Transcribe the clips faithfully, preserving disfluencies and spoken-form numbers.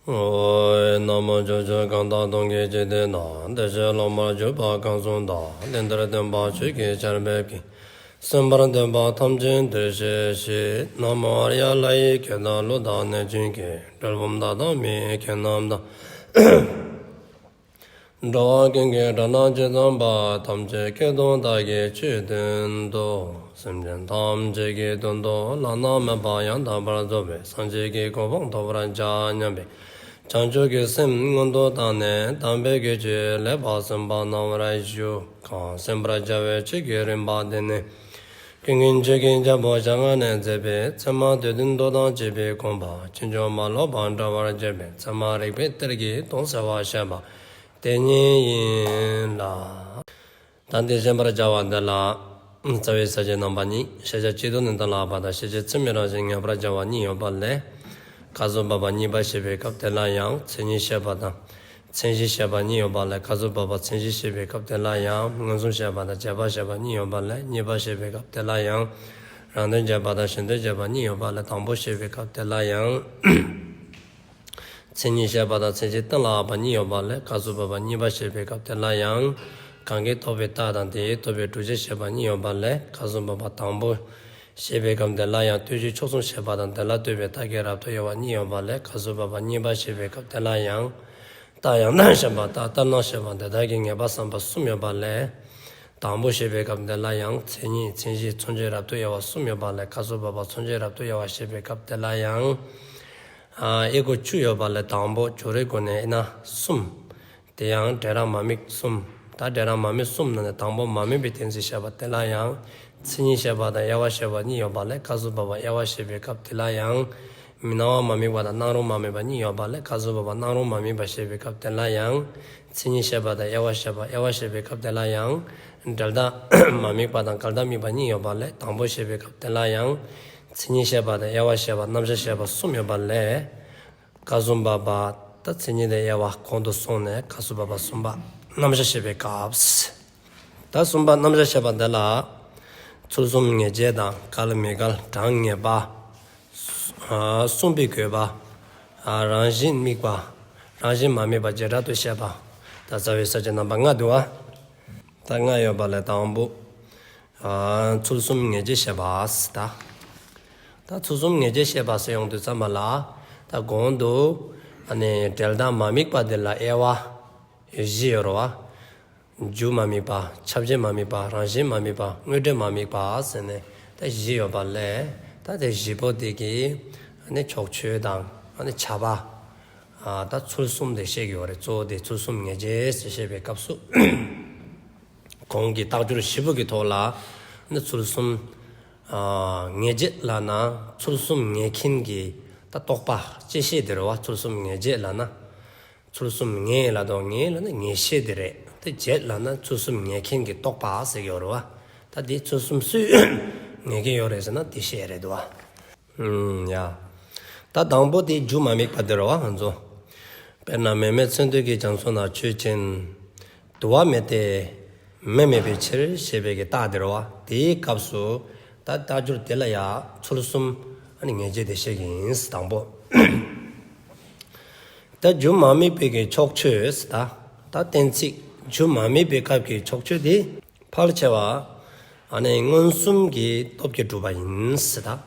ཨོ། ན་མོ། ཕྱོགས་བཅུ་གང་དག་སྟོང་གི་འཇིག་རྟེན་ན། བདེ་གཤེགས་སློབ་མར་གྱུར་པ་གང་གསུངས་དག། དེ་འདིར་སྟོན་པ་ཆོས་ཀྱི་ཆར་འབེབས་ཀྱིས། གསན་པར་འདོད་པ་ཐམས་ཅད་འདིར་གཤེགས་ཤིག། ན་མོ་ཨཱརྱ། ལྷ་ཡི་སྐད་དང་ཀླུ་དང་གནོད་སྦྱིན་སྐད། གྲུལ་བུམ་དག་དང་མི་ཡི་སྐད་རྣམས་དང་། འགྲོ་བ་ཀུན་གྱི་སྒྲ་རྣམས་ཇི་ཙམ་པ། ཐམས་ཅད་སྐད་དུ་བདག་གིས་ཆོས་བསྟན་ཏོ། སེམས་ཅན་ཐམས་ཅད་ཀྱི་དོན་དུ་བླ་ན་མེད་པ་ཡང་དག་པར་རྫོགས་པའི་སངས་རྒྱས་ཀྱི་གོ་འཕང་ཐོབ་པར་བྱ་སྙམ་པའི་བྱང་ཆུབ་ཀྱི་སེམས་མངོན་དུ་བཏང་ནས་དམ་པའི་ཆོས་ལེགས་པར་གསན་པ་གནང་བར་ཞུ། གང་གསན་པར་བྱ་བའི་ཆོས་ཀྱི་རིམ་པ་འདི་ནི། ཀུན་མཁྱེན་ཆོས་ཀྱི་རྒྱལ་པོ་ཞལ་སྔ་ནས་མཛད་པའི་ཚད་མ་སྡེ་བདུན་མདོ་དང་བཅས་པའི་དགོངས་པ་ཕྱིན་ཅི་མ་ལོག་པར་འགྲེལ་བར་བྱེད་པའི་ཚད་མ་རིགས་པའི་གཏེར་གྱི་དོན་གསལ་བར་བཤད་པ་དེ་ཉིད་ཡིན་ལ། ད་འདི་བཤད་པར་བྱ་བ་འདི་ལ། རྩ་བའི་ས་བཅད་རྣམ་པ་གཉིས། ཤེས་བྱ་སྤྱི་ལྡོག་ནས་གཏན་ལ་དབབ་པ་དང་། ཤེས་བྱེད་ཚད་མའི་རང་བཞིན་ངེས་པར་བྱ་བ་གཉིས་ཡོད་པ་ལས། སྐབས་སུ་བབ་པ་གཉིས་པ་བཤད་པའི་སྐབས་དེ་ལ་ཡང་མཚན་ཉིད་བཤད་པ་དང་། མཚན་གཞི་བཤད་པ་གཉིས་ཡོད་པ་ལས། སྐབས་སུ་བབ་པ་མཚན་གཞི་བཤད་པའི་སྐབས་དེ་ལ་ཡང་མངོན་སུམ་བཤད་པ་དང་རྗེས་དཔག་བཤད་པ་གཉིས་ཡོད་པ་ལས། གཉིས་པ་བཤད་པའི་སྐབས་དེ་ལ་ཡང་རང་དོན་རྗེས་དཔག་དང་གཞན་དོན་རྗེས་དཔག་གཉིས་ཡོད་པ་ལས། དང་པོ་བཤད་པའི་སྐབས་དེ་ལ་ཡང་མཚན་ཉིད་བཤད་པ་དང་མཚན་གཞི་གཏན་ལ་དབབ་པ་གཉིས་ཡོད་པ་ལས། སྐབས་སུ་བབ་པ་གཉིས་པ་བཤད་པའི་སྐབས་དེ་ལ་ཡང་གང་གིས་རྟོགས་པའི་རྟགས་དང་དེས་རྟོགས་པའི་བསྒྲུབ་བྱ་བཤད་པ་གཉིས་ཡོད་པ་ལས། སྐབས་སུ་བབ་པ་དང་པོ་བཤད་པའི་སྐབས་དེ་ལ་ཡང་ལྟོས་གཞི་ཕྱོགས་གསུམ་བཤད་པ་དང་དེ་ལ་ལྟོས་པའི་རྟགས་ཀྱི་རབ་ཏུ་དབྱེ་བ་གཉིས་ཡོད་པ་ལས། སྐབས་སུ་བབ་པ་གཉིས་པ་བཤད་པའི་སྐབས་དེ་ལ་ཡང་རྟགས་ཡང་དག་བཤད་པ་དང་ལྟར་སྣང་བཤད་པ་དེ་དག་གི་ངེས་པ་བསམ་པ་གསུམ་ཡོད་པ་ལས། དང་པོ་བཤད་པའི་སྐབས་དེ་ལ་ཡང་མཚན་ཉིད་མཚན་གཞི་མཚོན་བྱའི་རབ་ཏུ་དབྱེ་བ་གསུམ་ཡོད་པ་ལས། སྐབས་སུ་བབ་པ་མཚོན་བྱའི་རབ་ཏུ་དབྱེ་བ་བཤད་པའི་སྐབས་དེ་ལ་ཡང་ཨ་དབྱེ་སྒོ་བཅུ་ཡོད་པ་ལས། དང་པོ་སྦྱོར་བའི་སྒོ་ནས་དབྱེ་ན་གསུམ། དེ་ཡང་འབྲས་རང་མ་དམིགས་གསུམ། ད་འབྲས་རང་མ་དམིགས་གསུམ་ནང་ནས་དང་པོ་མ་དམིགས་པའི་གཏན་ཚིགས་བཤད་པ་དེ་ལ་ཡང་མཚན་ཉིད་བཤད་པ་དང་དབྱེ་བ་བཤད་པ་གཉིས་ཡོད་པ་ལས། སྐབས་སུ་བབ་པ་དབྱེ་བ་བཤད་པའི་སྐབས་དེ་ལ་ཡང་མི་སྣང་བ་མ་དམིགས་པ་དང་སྣང་རུང་མ་དམིགས་པ་གཉིས་ཡོད་པ་ལས། སྐབས་སུ་བབ་པ་སྣང་རུང་མ་དམིགས་པ་བཤད་པའི་སྐབས་དེ་ལ་ཡང་མཚན་ཉིད་བཤད་པ་དང་དབྱེ་བ་བཤད་པ། དབྱེ་བ་བཤད་པའི་སྐབས་དེ་ལ་ཡང་འབྲེལ་ཟླ་མ་དམིགས་པ་དང་འགལ་ཟླ་དམིགས་པ་གཉིས་ཡོད་པ་ལས། དང་པོ་བཤད་པའི་སྐབས་དེ་ལ་ཡང་མཚན་ཉིད་བཤད་པ་དང་དབྱེ་བ་བཤད་པ། རྣམ་གཞག་བཤད་པ་གསུམ་ཡོད་པ་ལས། སྐབས་སུ་བབ་པ་ད་མཚན་ཉིད་དང་དབྱེ་བ་གོང་དུ་སོང་ནས། སྐབས་སུ་བབ་པ་གསུམ་པ་རྣམ་གཞག་བཤད་པའི་སྐབས། ད་གསུམ་པ་རྣམ་གཞག་བཤད་པ་འདི་ལ་ཚུལ་གསུམ་ངེས་བྱེད་དང་། འགལ་མི་འགལ། གྲངས་ངེས་པ། ཨ་གསུངས་པའི་དགོས་པ། ཨ་རང་བཞིན་དམིགས་པ། རང་བཞིན་མ་དམིགས་པ་བྱེ་བྲག་ཏུ་བཤད་པ། ད་རྩ་བའི་ས་བཅད་རྣམ་པ་ལྔ་འདུག་པ། ད་ལྔ་ཡོད་པ་ལས་དང་པོ། ཨ་ཚུལ་གསུམ་ངེས་བྱེད་བཤད་པ་ཟེར་ད། ད་ཚུལ་གསུམ་ངེས་བྱེད་བཤད་པ་ཟེར་ཡོང་དུས་ཙམ་པ་ལ། ད་གོང་དུ་ཨ་ནི་འབྲེལ་ཟླ་མ་དམིགས་པ་འདི་ལ་དབྱེ་བ་བཞི་ཡོད་རེད་པ། རྒྱུ་མ་དམིགས་པ། ཁྱབ་བྱེད་མ་དམིགས་པ། རང་བཞིན་མ་དམིགས་པ། དངོས་འབྲས་མ་དམིགས་པ་ཟེར་ནས་ད་བཞི་ཡོད་པ་ལས། ད་དེ་བཞི་པོ་དེ་གི་ཨ་ནི་ཕྱོགས་ཆོས་དང་ཨ་ནི་ཁྱབ་པ། ཨ་ད་ཚུལ་གསུམ་དེ་བཤད་ཀྱི་ཡོད་རེད། གཙོ་བོ་དེ་ཚུལ་གསུམ་ངེས་བྱེད་ཟེར་བཤད་པའི་སྐབས་སུ། གོང་གི་རྟགས་སྦྱོར་བཞི་པོ་གི་ཐོག་ལ་ནི་ཚུལ་གསུམ་ཨ་ངེས་བྱེད་ལབ་ན་ཚུལ་གསུམ་ངེས་མཁན་གྱི་ད་རྟོག་པ་བཅད་ཤེས་དེ་རེད་པ། ཚུལ་གསུམ་ངེས་བྱེད་ལབ་ན། ཚུལ་གསུམ་ངེས་ལབ་དང་། ངེས་ལབ་ན་ངེས་ཤེས་དེ་རེད། དེ་བྱེད་ལབ་ན་ཚུལ་གསུམ་ངེས་མཁན་གྱི་རྟོག་པ་ཟེར་གྱི་ཡོད་རེད་པ། ད་དེ་ཚུལ་གསུམ་སུས་ངེས་ཀྱི་ཡོད་རེད་ཟེར་ན་དེ་བཤད་རེད་འདུག་པ། ཨུམ་ཡ། ད་དང་པོ་དེ་རྒྱུ་མ་དམིགས་པ་དེ་རེད་པ། ང་ཚོ་དཔེར་ན་མེ་མེད་ཚེ་འདས་ཀྱི་རྒྱ་མཚོ་ན་ཆོས་ཅན། དུ་བ་མེད་དེ། མེ་མེད་པའི་ཕྱིར་ཞེས་པའི་གི་རྟགས་དེ་རེད་པ། དེའི་སྐབས་སུ་ད་རྟགས་སྦྱོར་དེ་ལ་ཡ་ཚུལ་གསུམ་ཨ་ནི་ངེས་བྱེད་དེ་བཤད་ཀྱི་ཡིན། དང་པོ། ད་རྒྱུ་མ་དམིགས་པའི་གི་ཕྱོགས་ཆོས་ད། ད་གཏན་ཚིགས་རྒྱུ་མ་དམིགས་པའི་སྐབས་ཀྱི་ཕྱོགས་ཆོས་དེ་ཕལ་ཆེ་བ་ཨ་ནི་མངོན་སུམ་གྱི་སྟོབས་ཀྱིས་གྲུབ་པ་ཡིན་ཟེར་ད།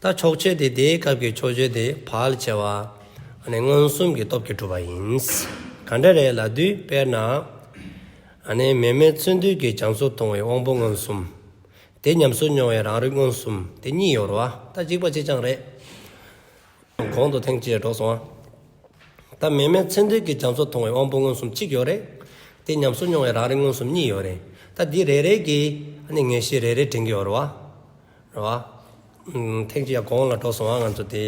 ད་ཕྱོགས་ཆོས་དེ་དེའི་སྐབས་ཀྱི་ཕྱོགས་ཆོས་དེ་ཕལ་ཆེ་བ་ཨ་ནི་མངོན་སུམ་གྱི་སྟོབས་ཀྱིས་གྲུབ་པ་ཡིན། ག་འདྲ་རེད་ལབ་དུས་དཔེར་ན་ཨ་ནི་མེ་མེད་ཚེ་འདས་ཀྱི་རྒྱ་མཚོ་མཐོང་བའི་དབང་པོ་མངོན་སུམ། དེ་ཉམས་སུ་མྱོང་བའི་རང་རིག་མངོན་སུམ། དེ་གཉིས་ཡོད་རེད་པ། ད་གཅིག་པ་གཅིག་རྐྱང་རེད། གོང་དུ་ཐེངས་གཅིག་འགྲོ་སོང་ང་། ད་མེ་མེད་ཚེ་འདས་ཀྱི་རྒྱ་མཚོ་མཐོང་བའི་དབང་པོ་མངོན་སུམ་གཅིག་ཡོད་རེད། དེ་ཉམས་སུ་མྱོང་བའི་རང་རིག་མངོན་སུམ་གཉིས་ཡོད་རེད། ད་འདི་རེ་རེ་གིས་ཨ་ནི་ངེས་ཤེས་རེ་རེ་འདྲེན་གྱི་ཡོད་རེད་པ། རེད་པ། ཨུམ་ཐེངས་གཅིག་ཡར་གོང་ལ་འགྲོ་སོང་ང་། ང་ཚོ་དེ་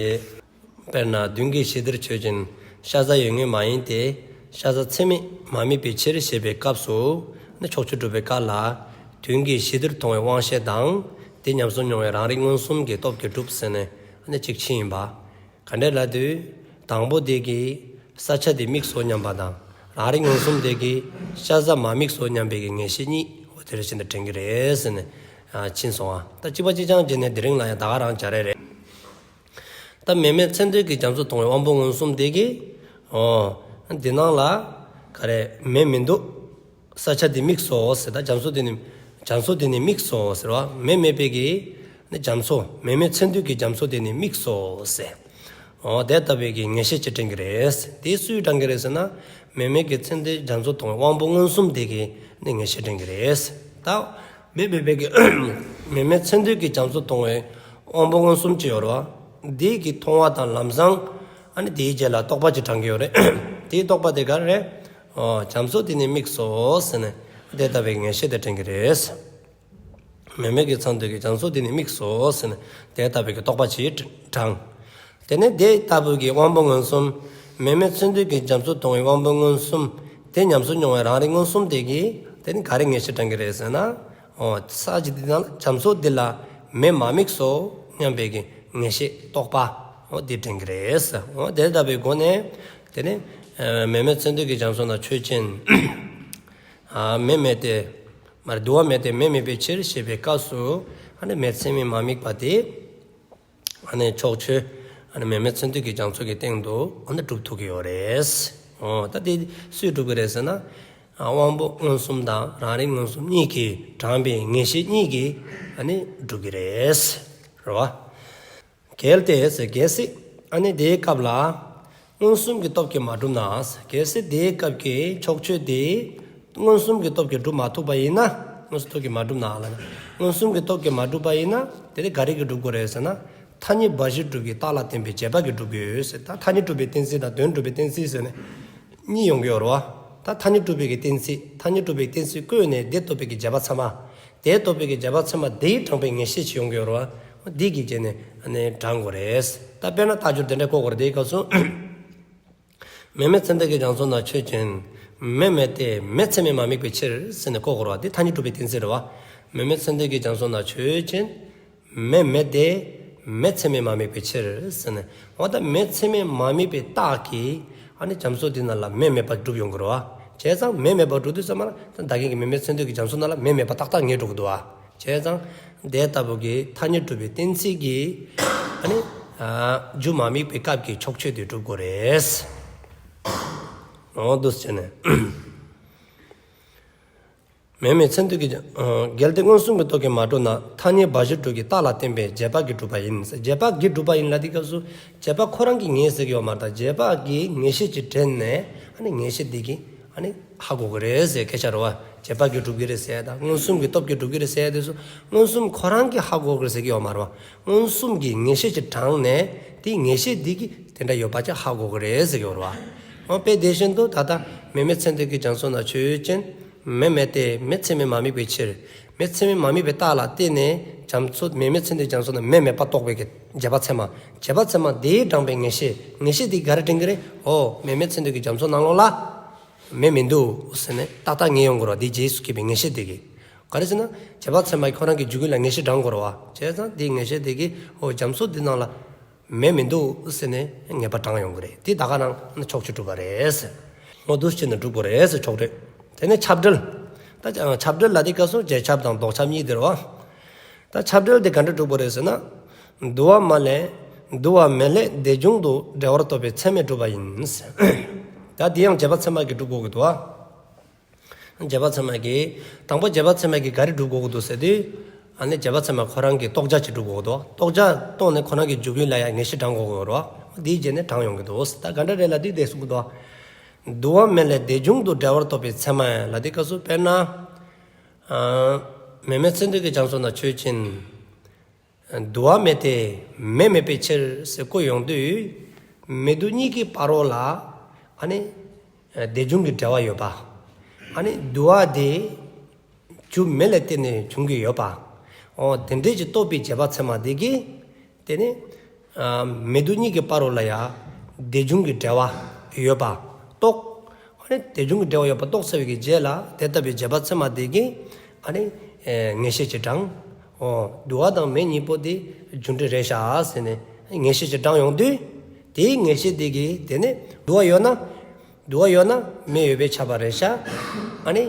དཔེར་ན་མདུན་གྱི་གཞི་འདིར་ཆོས་ཅན། ཤ་ཟ་ཡོད་ངེས་མ་ཡིན་ཏེ། ཤ་ཟ་ཚད་མས་མ་དམིགས་པའི་ཕྱིར་ཞེས་པའི་སྐབས་སུ་ནི་ཕྱོགས་ཆོས་སྒྲུབ་པའི་སྐབས་ལ་མདུན་གྱི་གཞི་འདིར་མཐོང་བའི་དབང་ཤེས་དང་། དེ་ཉམས་སུ་མྱོང་བའི་རང་རིག་མངོན་སུམ་གྱི་སྟོབས་ཀྱིས་གྲུབ་ཟེར་ནས་ཨ་ནི་གཅིག་ཕྱེ་ཡིན་པ། ག་འདྲ་ལབ་དུས་དང་པོ་དེ་གིས་ས་ཆ་དེ་དམིགས་སོ་སྙམ་པ་དང་། རང་རིག་མངོན་སུམ་དེ་གིས་ཤ་ཟ་མ་དམིགས་སོ་སྙམ་པའི་གི་ངེས་ཤེས་གཉིས་འོ་དེ་རེ་བཞིན་དུ་འདྲེན་གྱི་རེད་ཟེར་ནས་ཨ་ཕྱིན་སོང་ང་། ད་གཅིག་པ་གཅིག་རྐྱང་བྱས་ནས་དེ་རིང་ལ་ཡང་ད་ག་རང་བྱ་རེ་རེད། ད་མེ་མེད་མཚན་དོན་གྱི་རྒྱ་མཚོ་མཐོང་བའི་དབང་པོ་མངོན་སུམ་དེ་གིས། འོ། འདི་ནང་ལ་ག་རེ་མེ་མི་འདུག། ས་ཆ་འདི་དམིགས་སོ་ཟེར། ད་རྒྱ་མཚོ་འདི་ནི་རྒྱ་མཚོ་འདི་ནི་དམིགས་སོ་ཟེར་བ། མེ་མེད་པའི་གི་ནི་རྒྱ་མཚོ། མེ་མེད་མཚན་དོན་གྱི་རྒྱ་མཚོ་འདི་ནི་དམིགས་སོ་ཟེར། འོ་དེ་ལྟ་བུའི་གི་ངེས་ཤེས་ཅིག་དྲན་གྱི་རེད། དེ་སུས་དྲན་གྱི་རེད་ཟེར་ན། མེ་མེད་ཀྱི་མཚན་དོན་རྒྱ་མཚོ་མཐོང་བའི་དབང་པོ་མངོན་སུམ་དེ་གིས་ནི་ངེས་ཤེས་དྲན་གྱི་རེད། ད་མེ་མེད་པའི་གི་མེ་མེད་མཚན་དོན་གྱི་རྒྱ་མཚོ་མཐོང་བའི་དབང་པོ་མངོན་སུམ་ཅིག་ཡོད་རེད་བ། དེ་གི་མཐོང་བ་དང་ལམ་སང་། ཨ་ནི་དེའི་རྗེས་ལ་རྟོག་པ་ཅིག་དྲན་གྱི་ཡོད་རེད། དེའི་རྟོག་པ་དེ་ག་རེ་རེད། འོ་རྒྱ་མཚོ་འདི་ནི་དམིགས་སོ་ཟེར་ནས་དེ་ལྟ་བུའི་ངེས་ཤེས་དེ་དྲན་གྱི་རེད། མེ་མེད་ཀྱི་མཚན་དོན་གྱི་རྒྱ་མཚོ་འདི་ནི་དམིགས་སོ་ཟེར་ནས་དེ་ལྟ་བུའི་གི་རྟོག་པ་ཅིག་དྲན། དེ་ནས་དེ་ལྟ་བུའི་གི་དབང་པོ་མངོན་སུམ། མེ་མེད་མཚན་དོན་གྱི་རྒྱ་མཚོ་མཐོང་བའི་དབང་པོ་མངོན་སུམ། དེ་ཉམས་སུ་མྱོང་བའི་རང་རིག་མངོན་སུམ་དེ་གིས་དེ་ནི་ག་རེ་ངེས་ཤེས་དྲན་གྱི་རེད་ཟེར་ན། འོ་ས་ཆ་འདི་ནང་ལ་རྒྱ་མཚོ་འདི་ལ་མེ་མ་དམིགས་སོ་སྙམ་པའི་གི་ངེས་ཤེས་རྟོག་པ། འོ་འདི་དྲན་གྱི་རེད། འོ་དེ་ལྟ་བུའི་སྒོ་ནས་དེ་ནི་མེ་མེད་མཚན་དོན་གྱི་རྒྱ་མཚོ་ན་ཆོས་ཅན། མེ་མེད་དེ། མ་རེད། དུ་བ་མེད་དེ་མེ་མེད་པའི་ཕྱིར་ཞེས་པའི་སྐབས་སུ། ཨ་ནི་མེ་ཚད་མས་མ་དམིགས་པ་དེ། ཨ་ནི་ཕྱོགས་ཆོས། ཨ་ནི་མེ་མེད་མཚན་དོན་གྱི་རྒྱ་མཚོ་གི་སྟེང་དུ་ཨ་ནི་སྒྲུབ་ཐུབ་ཀྱི་ཡོད་རེད། འོ་ད་དེ་སུས་སྒྲུབ་ཀྱི་རེད་ཟེར་ན། དབང་པོ་མངོན་སུམ་དང་རང་རིག་མངོན་སུམ་གཉིས་ཀྱིས་དྲངས་པའི་ངེས་ཤེས་གཉིས་ཀྱིས་ཨ་ནི་སྒྲུབ་ཀྱི་རེད། རེད་བ། གལ་ཏེ་ཟེར་གལ་སྲིད་ཨ་ནི་དེའི་སྐབས་ལ་མངོན་སུམ་གྱི་སྟོབས་ཀྱིས་མ་གྲུབ་ན། གལ་སྲིད་དེའི་སྐབས་ཀྱི་ཕྱོགས་ཆོས་དེ་མངོན་སུམ་གྱི་སྟོབས་ཀྱིས་སྒྲུབ་མ་ཐུབ་པ་ཡིན་ན། མངོན་སུམ་སྟོབས་ཀྱིས་མ་གྲུབ་ན་ལབ་ན། མངོན་སུམ་གྱི་སྟོབས་ཀྱིས་མ་གྲུབ་པ་ཡིན་ན། དེ་ནི་ག་རེ་གིས་སྒྲུབ་དགོས་རེད་ཟེར་ན། ཐ་སྙད་འབའ་ཞིག་སྒྲུབ་ཀྱི་རྟགས་ལ་བརྟེན་པའི་རྗེས་དཔག་གིས་སྒྲུབ་དགོས་ཟེར། ད་ཐ་སྙད་སྒྲུབ་པའི་གཏན་ཚིགས་དང་དོན་སྒྲུབ་པའི་གཏན་ཚིགས་ཟེར་ནས་གཉིས་ཡོང་གི་ཡོད་རེད་བ། ད་ཐ་སྙད་སྒྲུབ་པའི་གི་གཏན་ཚིགས། ཐ་སྙད་སྒྲུབ་པའི་གཏན་ཚིགས་བཀོད་ནས་དེ་རྟོགས་པའི་གི་རྗེས་དཔག་ཚད་མ། དེ་རྟོགས་པའི་གི་རྗེས་དཔག་ཚད་མ་དེས་དྲངས་པའི་ངེས་ཤེས་ཅིག་ཡོང་གི་ཡོད་རེད་བ། འདི་གི་རྗེས་ནས་ཨ་ནི་དྲངས་དགོས་རེད། ད་དཔེར་ན་རྟགས་སྦྱོར་དེ་འདྲ་བཀོད་དགོས་རེད། དེའི་སྐབས་སུ། མེ་མེད་མཚན་དོན་གྱི་རྒྱ་མཚོ་ན་ཆོས་ཅན། མེ་མེད་དེ་མེ་ཚད་མས་མ་དམིགས་པའི་ཕྱིར་ཟེར་ནས་བཀོད་དགོས་རེད་བ། དེ་ཐ་སྙད་སྒྲུབ་པའི་གཏན་ཚིགས་རེད་བ། མེ་མེད་མཚན་དོན་གྱི་རྒྱ་མཚོ་ན་ཆོས་ཅན། མེ་མེད་དེ། མེ་ཚད་མས་མ་དམིགས་པའི་ཕྱིར་ཟེར་ནས། འོ་ད་མེ་ཚད་མས་མ་དམིགས་པའི་རྟགས་ཀྱིས་ཨ་ནི་རྒྱ་མཚོ་འདི་ནང་ལ་མེ་མེད་པ་སྒྲུབ་ཡོང་གི་རེད་བ། བྱས་ཙང་མེ་མེད་པ་སྒྲུབ་དུས་ཙམ་པ་ལ་ད་ད་གིན་གྱི་མེ་མེད་མཚན་དོན་གྱི་རྒྱ་མཚོ་ནང་ལ་མེ་མེད་པ་ཏག་ཏག་ངེས་འགྲོ་གི་འདུག་བ། བྱས་ཙང་དེ་ལྟ་བུ་གི་ཐ་སྙད་སྒྲུབ་པའི་གཏན་ཚིགས་ཀྱིས་ཨ་ནི་རྒྱུ་མ་དམིགས་པའི་སྐབས་ཀྱི་ཕྱོགས་ཆོས་དེ་སྒྲུབ་དགོས་རེད། འོ་འདུག་སེ་བྱས་ནས། མེ་མེད་མཚན་དོན་གྱི། ཨ་གལ་ཏེ་མངོན་སུམ་གྱི་སྟོབས་ཀྱིས་མ་གྲུབ་ན། ཐ་སྙད་འབའ་ཞིག་སྒྲུབ་ཀྱི་རྟགས་ལ་བརྟེན་པའི་རྗེས་དཔག་གིས་གྲུབ་པ་ཡིན། རྗེས་དཔག་གིས་གྲུབ་པ་ཡིན་ལབ་དུས་སྐབས་སུ་རྗེས་དཔག་ཁོ་རང་གིས་ངེས་ཟེར་གྱི་ཡོད་མ་རེད། ད་རྗེས་དཔག་གིས་ངེས་ཤེས་ཅིག་དྲན་ནས་ཨ་ནི་ངེས་ཤེས་འདི་གིས་ཨ་ནི་ཧ་གོ་གི་རེད་ཟེར་སྐད་ཆ་རེད་བ། རྗེས་དཔག་གིས་གྲུབ་ཀྱི་རེད་ཟེར་དང་མངོན་སུམ་གྱི་སྟོབས་ཀྱིས་གྲུབ་ཀྱི་རེད་ཟེར་དུས་སུ་མངོན་སུམ་ཁོ་རང་གིས་ཧ་གོ་གི་རེད་ཟེར་གྱི་ཡོད་མ་རེད་བ། མངོན་སུམ་གྱིས་ངེས་ཤེས་ཅིག་དྲངས་ནས་དེ་ངེས་ཤེས་འདི་གིས་དེ་འདྲ་ཡོད་པ་ཅིག་ཧ་གོ་གི་རེད་ཟེར་གྱི་ཡོད་རེད་བ། འོ་དཔེ་དེ་བཞིན་དུ་ད་ལྟ་མེ་མེད་མཚན་དོན་གྱི་རྒྱ་མཚོ་ན་ཆོས་ཅན། མེ་མེད་དེ་མེ་ཚད་མས་མ་དམིགས་པའི་ཕྱིར། མེ་ཚད་མས་མ་དམིགས་པའི་རྟགས་ལ་བརྟེན་ནས་རྒྱ་མཚོ་མེ་མེད་མཚན་དོན་རྒྱ་མཚོ་ན་མེ་མེད་པ་རྟོགས་པའི་གི་རྗེས་དཔག་ཚད་མ། རྗེས་དཔག་ཚད་མ་དེས་དྲངས་པའི་ངེས་ཤེས། ངེས་ཤེས་དེ་ག་རེ་དྲན་གྱི་རེད། འོ་མེ་མེད་མཚན་དོན་གྱི་རྒྱ་མཚོ་ནང་ལོགས་ལ་མེ་མི་འདུག་ཟེར་ནས་ཏག་ཏག་ངེས་ཡོང་གི་རེད་བ། དེ་རྗེས་སུ་སྐྱེས་པའི་ངེས་ཤེས་དེ་གིས། ག་རེ་ཟེར་ན་རྗེས་དཔག་ཚད་མ་གིས་ཁོ་རང་གི་འཇུག་ཡུལ་ལ་ངེས་ཤེས་དྲངས་དགོས་རེད་བ། བྱས་ཙང་དེའི་ངེས་ཤེས་དེ་གིས་འོ་རྒྱ་མཚོ་འདི་ནང་ལ་མེ་མི་འདུག་ཟེར་ནས་ངེས་པ་དྲངས་ཡོང་གི་རེད། དེ་ད་ག་རང་ཕྱོགས་ཆོས་གྲུབ་པ་རེད་ཟེར། འོ་འདུག་སེ་བྱས་ནས་གྲུབ་དགོས་རེད་ཟེར་ཕྱོགས་རེད། དེ་ནས་ཁྱབ་འབྲེལ། ད་ཁྱབ་འབྲེལ་ལབ་དུས་སྐབས་སུ་རྗེས་ཁྱབ་དང་ལྡོག་ཁྱབ་གཉིས་དེ་རེད་བ། ད་ཁྱབ་འབྲེལ་དེ་ག་འདྲ་གྲུབ་དགོས་རེད་ཟེར་ན། དུ་བ་མ་ལས། དུ་བ་མེ་ལས་དེ་བྱུང་དུ་འབྲེལ་བར་རྟོགས་པའི་ཚད་མས་གྲུབ་པ་ཡིན་ཟེར། ད་དེ་ཡང་རྗེས་དཔག་ཚད་མ་གིས་གྲུབ་དགོས་ཀྱི་འདུག་བ། རྗེས་དཔག་ཚད་མ་གིས། དང་པོ་རྗེས་དཔག་ཚད་མ་གིས་ག་རེ་སྒྲུབ་དགོས་ཀྱི་འདུག་ཟེར་དུས། ཨ་ནི་རྗེས་དཔག་ཚད་མ་ཁོ་རང་གིས་རྟོགས་བྱ་ཅིག་སྒྲུབ་དགོས་ཀྱི་འདུག། རྟོགས་བྱ་རྟོགས་ནས་ཁོ་རང་གི་འཇུག་ཡུལ་ལ་ཡང་ངེས་ཤེས་དྲངས་དགོས་ཀྱི་ཡོད་རེད་བ། དེའི་རྗེས་ནས་དྲངས་ཡོང་གི་འདུག། ད་ག་འདྲ་རེད་ལབ་དུས་དེ་གསུང་གི་འདུག། དུ་བ་མེ་ལས་དེ་བྱུང་དུ་འབྲེལ་བར་རྟོགས་པའི་ཚད་མ་ལབ་དུས་སྐབས་སུ་དཔེར་ན། ཨ་མེ་མེད་མཚན་དོན་གྱི་རྒྱ་མཚོ་ན་ཆོས་ཅན། དུ་བ་མེད་དེ་མེ་མེད་པའི་ཕྱིར་ཟེར་བཀོད་ཡོང་དུས། མེ་དུ་གཉིས་ཀྱི་བར་རོ་ལ་ཨ་ནི་དེ་བྱུང་གི་འབྲེལ་བ་ཡོད་པ། ཨ་ནི་དུ་བ་དེ་རྒྱུ་མེ་ལ་བརྟེན་ནས་བྱུང་གི་ཡོད་པ། འོ་དེ་འདྲས་ཀྱི་རྟོགས་པའི་རྗེས་དཔག་ཚད་མ་དེ་གིས་དེ་ནི་ཨ་མེ་དུ་གཉིས་ཀྱི་བར་རོ་ལ་ཡང་དེ་བྱུང་གི་འབྲེལ་བ་ཡོད་པ་རྟོགས། ཨ་ནི་དེ་བྱུང་གི་འབྲེལ་བ་ཡོད་པ་རྟོགས་ཚར་བའི་གི་རྗེས་ལ་དེ་ལྟ་བུའི་རྗེས་དཔག་ཚད་མ་དེ་གིས་ཨ་ནི་ཨེ་ངེས་ཤེས་ཅིག་དྲངས། འོ་དུ་བ་དང་མེ་གཉིས་པོ་དེ་རྒྱུ་འབྲས་རེད་ཤག་ཟེར་ནས་ངེས་ཤེས་ཅིག་དྲངས་ཡོང་དུས། དེའི་ངེས་ཤེས་དེ་གིས་དེ་ནི་དུ་བ་ཡོད་ན། དུ་བ་ཡོད་ན་མེ་ཡོད་པས་ཁྱབ་པ་རེད་ཤག། ཨ་ནི་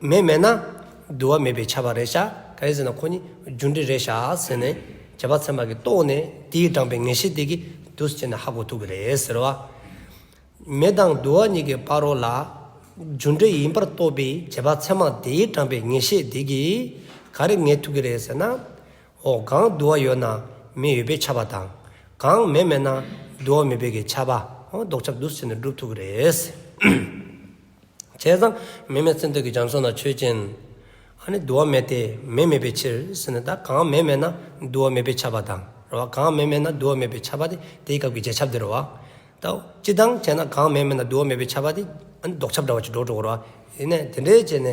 མེ་མེད་ན་དུ་བ་མེད་པས་ཁྱབ་པ་རེད་ཤག། ག་རེ་ཟེར་ན་ཁོ་གཉིས་རྒྱུ་འབྲས་རེད་ཤག་ཟེར་ནས་རྗེས་དཔག་ཚད་མ་གིས་རྟོགས་ནས་དེས་དྲངས་པའི་ངེས་ཤེས་དེ་གིས་ འདུག་སེ་བྱས་ནས་ཧ་གོ་ཐུབ་ཀྱི་རེད་ཟེར་བ། མེ་དང་དུ་བ་གཉིས་ཀྱི་བར་རོ་ལ་རྒྱུ་འབྲས་ཡིན་པར་རྟོགས་པའི་རྗེས་དཔག་ཚད་མ་དེས་དྲངས་པའི་ངེས་ཤེས་དེ་གིས་ག་རེ་ངེས་ཐུབ་ཀྱི་རེད་ཟེར་ན། འོ་གང་དུ་བ་ཡོད་ན་མེ་ཡོད་པས་ཁྱབ་པ་དང་། གང་མེ་མེད་ན་དུ་བ་མེད་པའི་གི་ཁྱབ་པ། འོ་ལྡོག་ཁྱབ་འདུག་སེ་བྱས་ནས་སྒྲུབ་ཐུབ་ཀྱི་རེད། བྱས་ཙང་མེ་མེད་ཚེ་འདས་ཀྱི་རྒྱ་མཚོ་ན་ཆོས་ཅན། ཨ་ནི་དུ་བ་མེད་དེ་མེ་མེད་པའི་ཕྱིར་ཟེར་ནས། ད་གང་མེ་མེད་ན་དུ་བ་མེད་པས་ཁྱབ་པ་དང་རེད་བ། གང་མེ་མེད་ན་དུ་བ་མེད་པས་ཁྱབ་པ་དེ་དེའི་སྐབས་ཀྱི་རྗེས་ཁྱབ་དེ་རེད་བ། ད་སྤྱིར་བཏང་བྱས་ན་གང་མེ་མེད་ན་དུ་བ་མེད་པས་ཁྱབ་པ་དེ་ཨ་ནི་ལྡོག་ཁྱབ་འདྲ་བ་ཅིག་འགྲོ་འགྲོ་གི་རེད་བ། ཡིན་ནའི་དེ་འདྲའི་བྱས་ནས་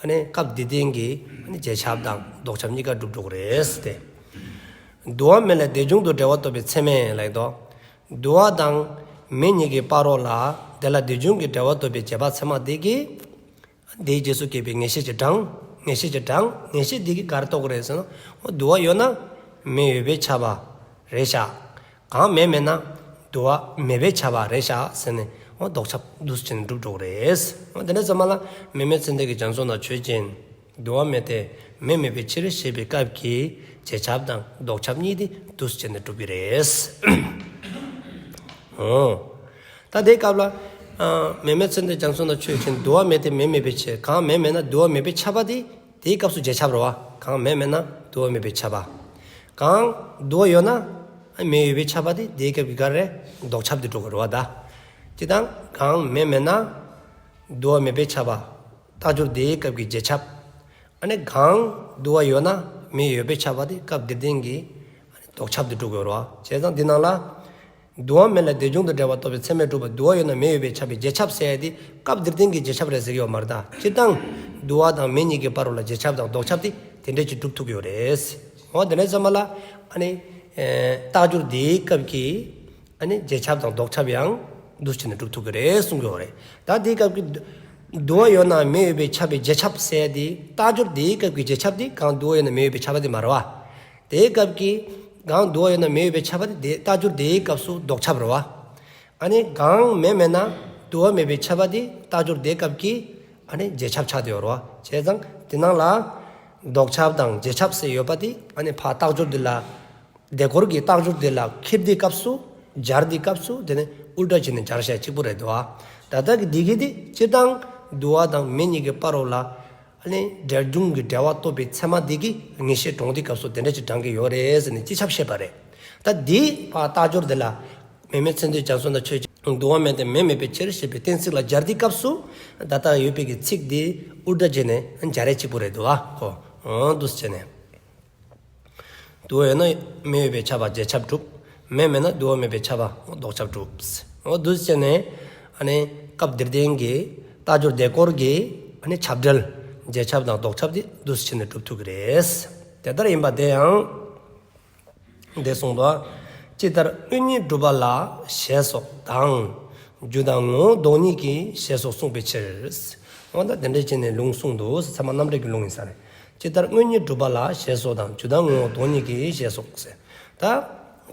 ཨ་ནི་སྐབས་འདི་སྟེང་གི་ཨ་ནི་རྗེས་ཁྱབ་དང་ལྡོག་ཁྱབ་གཉིས་ཀ་འགྲུབ་འགྲོ་གི་རེད་ཟེར་ཏེ། དུ་བ་མེ་ལ་དེ་བྱུང་དུ་འབྲེལ་བ་རྟོགས་པའི་ཚད་མས་ལབ་ཡོད་དོ། དུ་བ་དང་མེ་གཉིས་ཀྱི་བར་རོ་ལ་དེ་ལ་དེ་བྱུང་གི་འབྲེལ་བ་རྟོགས་པའི་རྗེས་དཔག་ཚད་མ་དེ་གིས། དེའི་རྗེས་སུ་སྐྱེས་པའི་ངེས་ཤེས་ཀྱིས་དྲངས། ངེས་ཤེས་ཀྱིས་དྲངས། ངེས་ཤེས་དེ་གིས་ག་རེ་རྟོགས་ཀྱི་རེད་ཟེར་ན། འོ་དུ་བ་ཡོད་ན་མེ་ཡོད་པས་ཁྱབ་པ་རེད་ཤག་གང་མེ་མེད་ན་དུ་བ་མེད་པས་ཁྱབ་པ་རེད་ཤག་ཟེར་ནས། འོ་ལྡོག་ཁྱབ་འདུག་སེ་བྱས་ནས་འགྲུབ་འགྲོ་གི་རེད། འོ་དེ་འདྲ་ཙམ་མ་ལ་མེ་མེད་ཚེ་འདས་ཀྱི་རྒྱ་མཚོ་ན་ཆོས་ཅན། དུ་བ་མེད་དེ་མེ་མེད་པའི་ཕྱིར་ཞེས་པའི་སྐབས་ཀྱི་རྗེས་ཁྱབ་དང་ལྡོག་ཁྱབ་གཉིས་དེ་འདུག་སེ་བྱས་ནས་འགྲུབ་ཀྱི་རེད། འོ། ད་དེའི་སྐབས་ལ། ཨ། མེ་མེད་ཚེ་འདས་རྒྱ་མཚོ་ན་ཆོས་ཅན། དུ་བ་མེད་དེ་མེ་མེད་པའི་ཕྱིར། གང་མེ་མེད་ན་དུ་བ་མེད་པས་ཁྱབ་པ་དེ་དེའི་སྐབས་སུ་རྗེས་ཁྱབ་རེད་བ། གང་མེ་མེད་ན་དུ་བ་མེད་པས་ཁྱབ་པ། གང་དུ་བ་ཡོད་ན་མེ་ཡོད་པས་ཁྱབ་པ་དེ་དེའི་སྐབས་ཀྱི་ག་རེ་ལྡོག་ཁྱབ་དེ་འགྲོ་གི་རེད་བ། ད་སྤྱིར་བཏང་གང་མེ་མེད་ན་དུ་བ་མེད་པས་ཁྱབ་པ། རྟགས་སྦྱོར་དེའི་སྐབས་ཀྱི་རྗེས་ཁྱབ། ཨ་ནི་གང་དུ་བ་ཡོད་ན་མེ་ཡོད་པས་ཁྱབ་པ་དེ་སྐབས་འདིར་བསྟན་གྱི་ཨ་ནི་ལྡོག་ཁྱབ་དེ་འགྲུབ་དགོས་རེད་བ། བྱས་ཙང་འདི་ནང་ལ། དུ་བ་མེ་ལ་དེ་བྱུང་དུ་འབྲེལ་བ་རྟོགས་པའི་ཚད་མས་གྲུབ་པ་དུ་བ་ཡོད་ན་མེ་ཡོད་པས་ཁྱབ་པའི་རྗེས་ཁྱབ་ཟེར་ཡ་དེ་སྐབས་འདིར་བསྟན་གྱི་རྗེས་ཁྱབ་རེད་ཟེར་གྱི་ཡོད་མ་རེད། ད་སྤྱིར་བཏང་དུ་བ་དང་མེ་གཉིས་ཀྱི་བར་རོ་ལ་རྗེས་ཁྱབ་དང་ལྡོག་ཁྱབ་དེ་དེ་འདྲས་ཅིག་གྲུབ་ཐུབ་ཀྱི་ཡོད་རེད། འོ་དེ་ནས་ཙམ་པ་ལ་ཨ་ནི། ཨེ། རྟགས་སྦྱོར་དེའི་སྐབས་ཀྱི་ཨ་ནི་རྗེས་ཁྱབ་དང་ལྡོག་ཁྱབ་ཡང་འདུག་སེ་བྱས་ནས་གྲུབ་ཐུབ་ཀྱི་རེད་གསུང་གི་ཡོད་རེད། ད་དེའི་སྐབས་ཀྱི་དུ་བ་ཡོད་ན་མེ་ཡོད་པས་ཁྱབ་པའི་རྗེས་ཁྱབ་ཟེར་དེ། རྟགས་སྦྱོར་དེའི་སྐབས་ཀྱི་རྗེས་ཁྱབ་དེ་གང་དུ་བ་ཡོད་ན་མེ་ཡོད་པས་ཁྱབ་པ་དེ་མ་རེད་བ། དེའི་སྐབས་ཀྱི་གང་དུ་བ་ཡོད་ན་མེ་ཡོད་པས་ཁྱབ་པ་དེ་རྟགས་སྦྱོར་དེའི་སྐབས་སུ་ལྡོག་ཁྱབ་རེད་བ། ཨ་ནི་གང་མེ་མེད་ན་དུ་བ་མེད་པས་ཁྱབ་པ་དེ་རྟགས་སྦྱོར་དེའི་སྐབས་ཀྱི་ཨ་ནི་རྗེས་ཁྱབ་ཆགས་བསྡད་ཡོད་རེད་བ། བྱས་ཙང་དེ་ནང་ལ་ལྡོག་ཁྱབ་དང་རྗེས་ཁྱབ་ཟེར་ཡོད་པ་དེ་ཨ་ནི་ཕར་རྟགས་སྦྱོར་དེ་ལ། དེ་སྐོར་གྱི་རྟགས་སྦྱོར་དེ་ལ་འཁྱེར་དུས་སྐབས་སུ། སྦྱར་དུས་སྐབས་སུ་དེ་ནི་ཨུལ་ཊ་བྱས་ནས་སྦྱར་བྱས་གཅིག་པུ་རེད་འདུག་ཨ། ད་ལྟ་གི་འདི་གི་དེ་སྤྱིར་བཏང་དུ་བ་དང་མེ་གཉིས་ཀྱི་བར་རོ་ལ་ཨ་ནི་འབྲེལ་བྱུང་གི་འབྲེལ་བ་རྟོགས་པའི་ཚད་མ་དེ་གིས་ངེས་ཤེས་འདྲོངས་དུས་སྐབས་སུ་དེ་འདྲ་ཅིག་དྲངས་ཀྱི་ཡོད་རེད་ཟེར་ནས་སྤྱི་ཁྱབ་བཤད་པ་རེད། ད་འདི་ཕར་རྟགས་སྦྱོར་དེ་ལ་མེ་མེད་ཚེ་འདས་རྒྱ་མཚོ་ན་ཆོས་ཅན། དུ་བ་མེད་དེ་མེ་མེད་པའི་ཕྱིར་ཞེས་པའི་གཏན་ཚིགས་ལ་སྦྱར་དུས་སྐབས་སུ་ད་ལྟ་ཡོད་པའི་གི་ཚིག་འདི་ཨུལ་ཊ་བྱས་ནས་སྦྱར་ཡས་གཅིག་པུ་རེད་འདུག་ཨ། ཁོ་འོ་འདུག་སེ་བྱས་ནས། དུ་བ་ཡོད་ན་མེ་ཡོད་པས་ཁྱབ་པ་རྗེས་ཁྱབ་གྲུབ། མེ་མེད་ན་དུ་བ་མེད་པས་ཁྱབ་པ་ལྡོག་ཁྱབ་གྲུབ། འོ་འདུག་སེ་བྱས་ནས་ཨ་ནི་སྐབས་འདིར་བསྟན་གྱི་རྟགས་སྦྱོར་དེ་སྐོར་གྱི་ཨ་ནི་ཁྱབ་འབྲེལ་རྗེས་ཁྱབ་དང་ལྡོག་ཁྱབ་དེ་འདུག་སེ་བྱས་ནས་གྲུབ་ཐུབ་ཀྱི་རེད། དེ་ལྟར་ཡིན་པ་དེ་ཡང་། དེ་གསུངས་པ། ཇི་ལྟར་དངོས་གཉིས་སྒྲུབ་པ་ལ་ཞེས་སོགས་དང་། རྒྱུ་དང་ངོ་བོ་སྟོང་ཉིད་ཀྱི་ཞེས་སོགས་གསུངས་པའི་ཕྱིར། འོ་ད་དེ་འདྲ་བྱས་ནས་ལུང་གསུངས་འདུག། ཚད་མ་རྣམ་འགྲེལ་གྱི་ལུང་ཡིན་ས་རེད། ཇི་ལྟར་དངོས་གཉིས་སྒྲུབ་པ་ལ་ཞེས་སོགས་དང་། རྒྱུ་དང་ངོ་བོ་སྟོང་ཉིད་ཀྱི་ཞེས་སོགས་ཟེར། ད་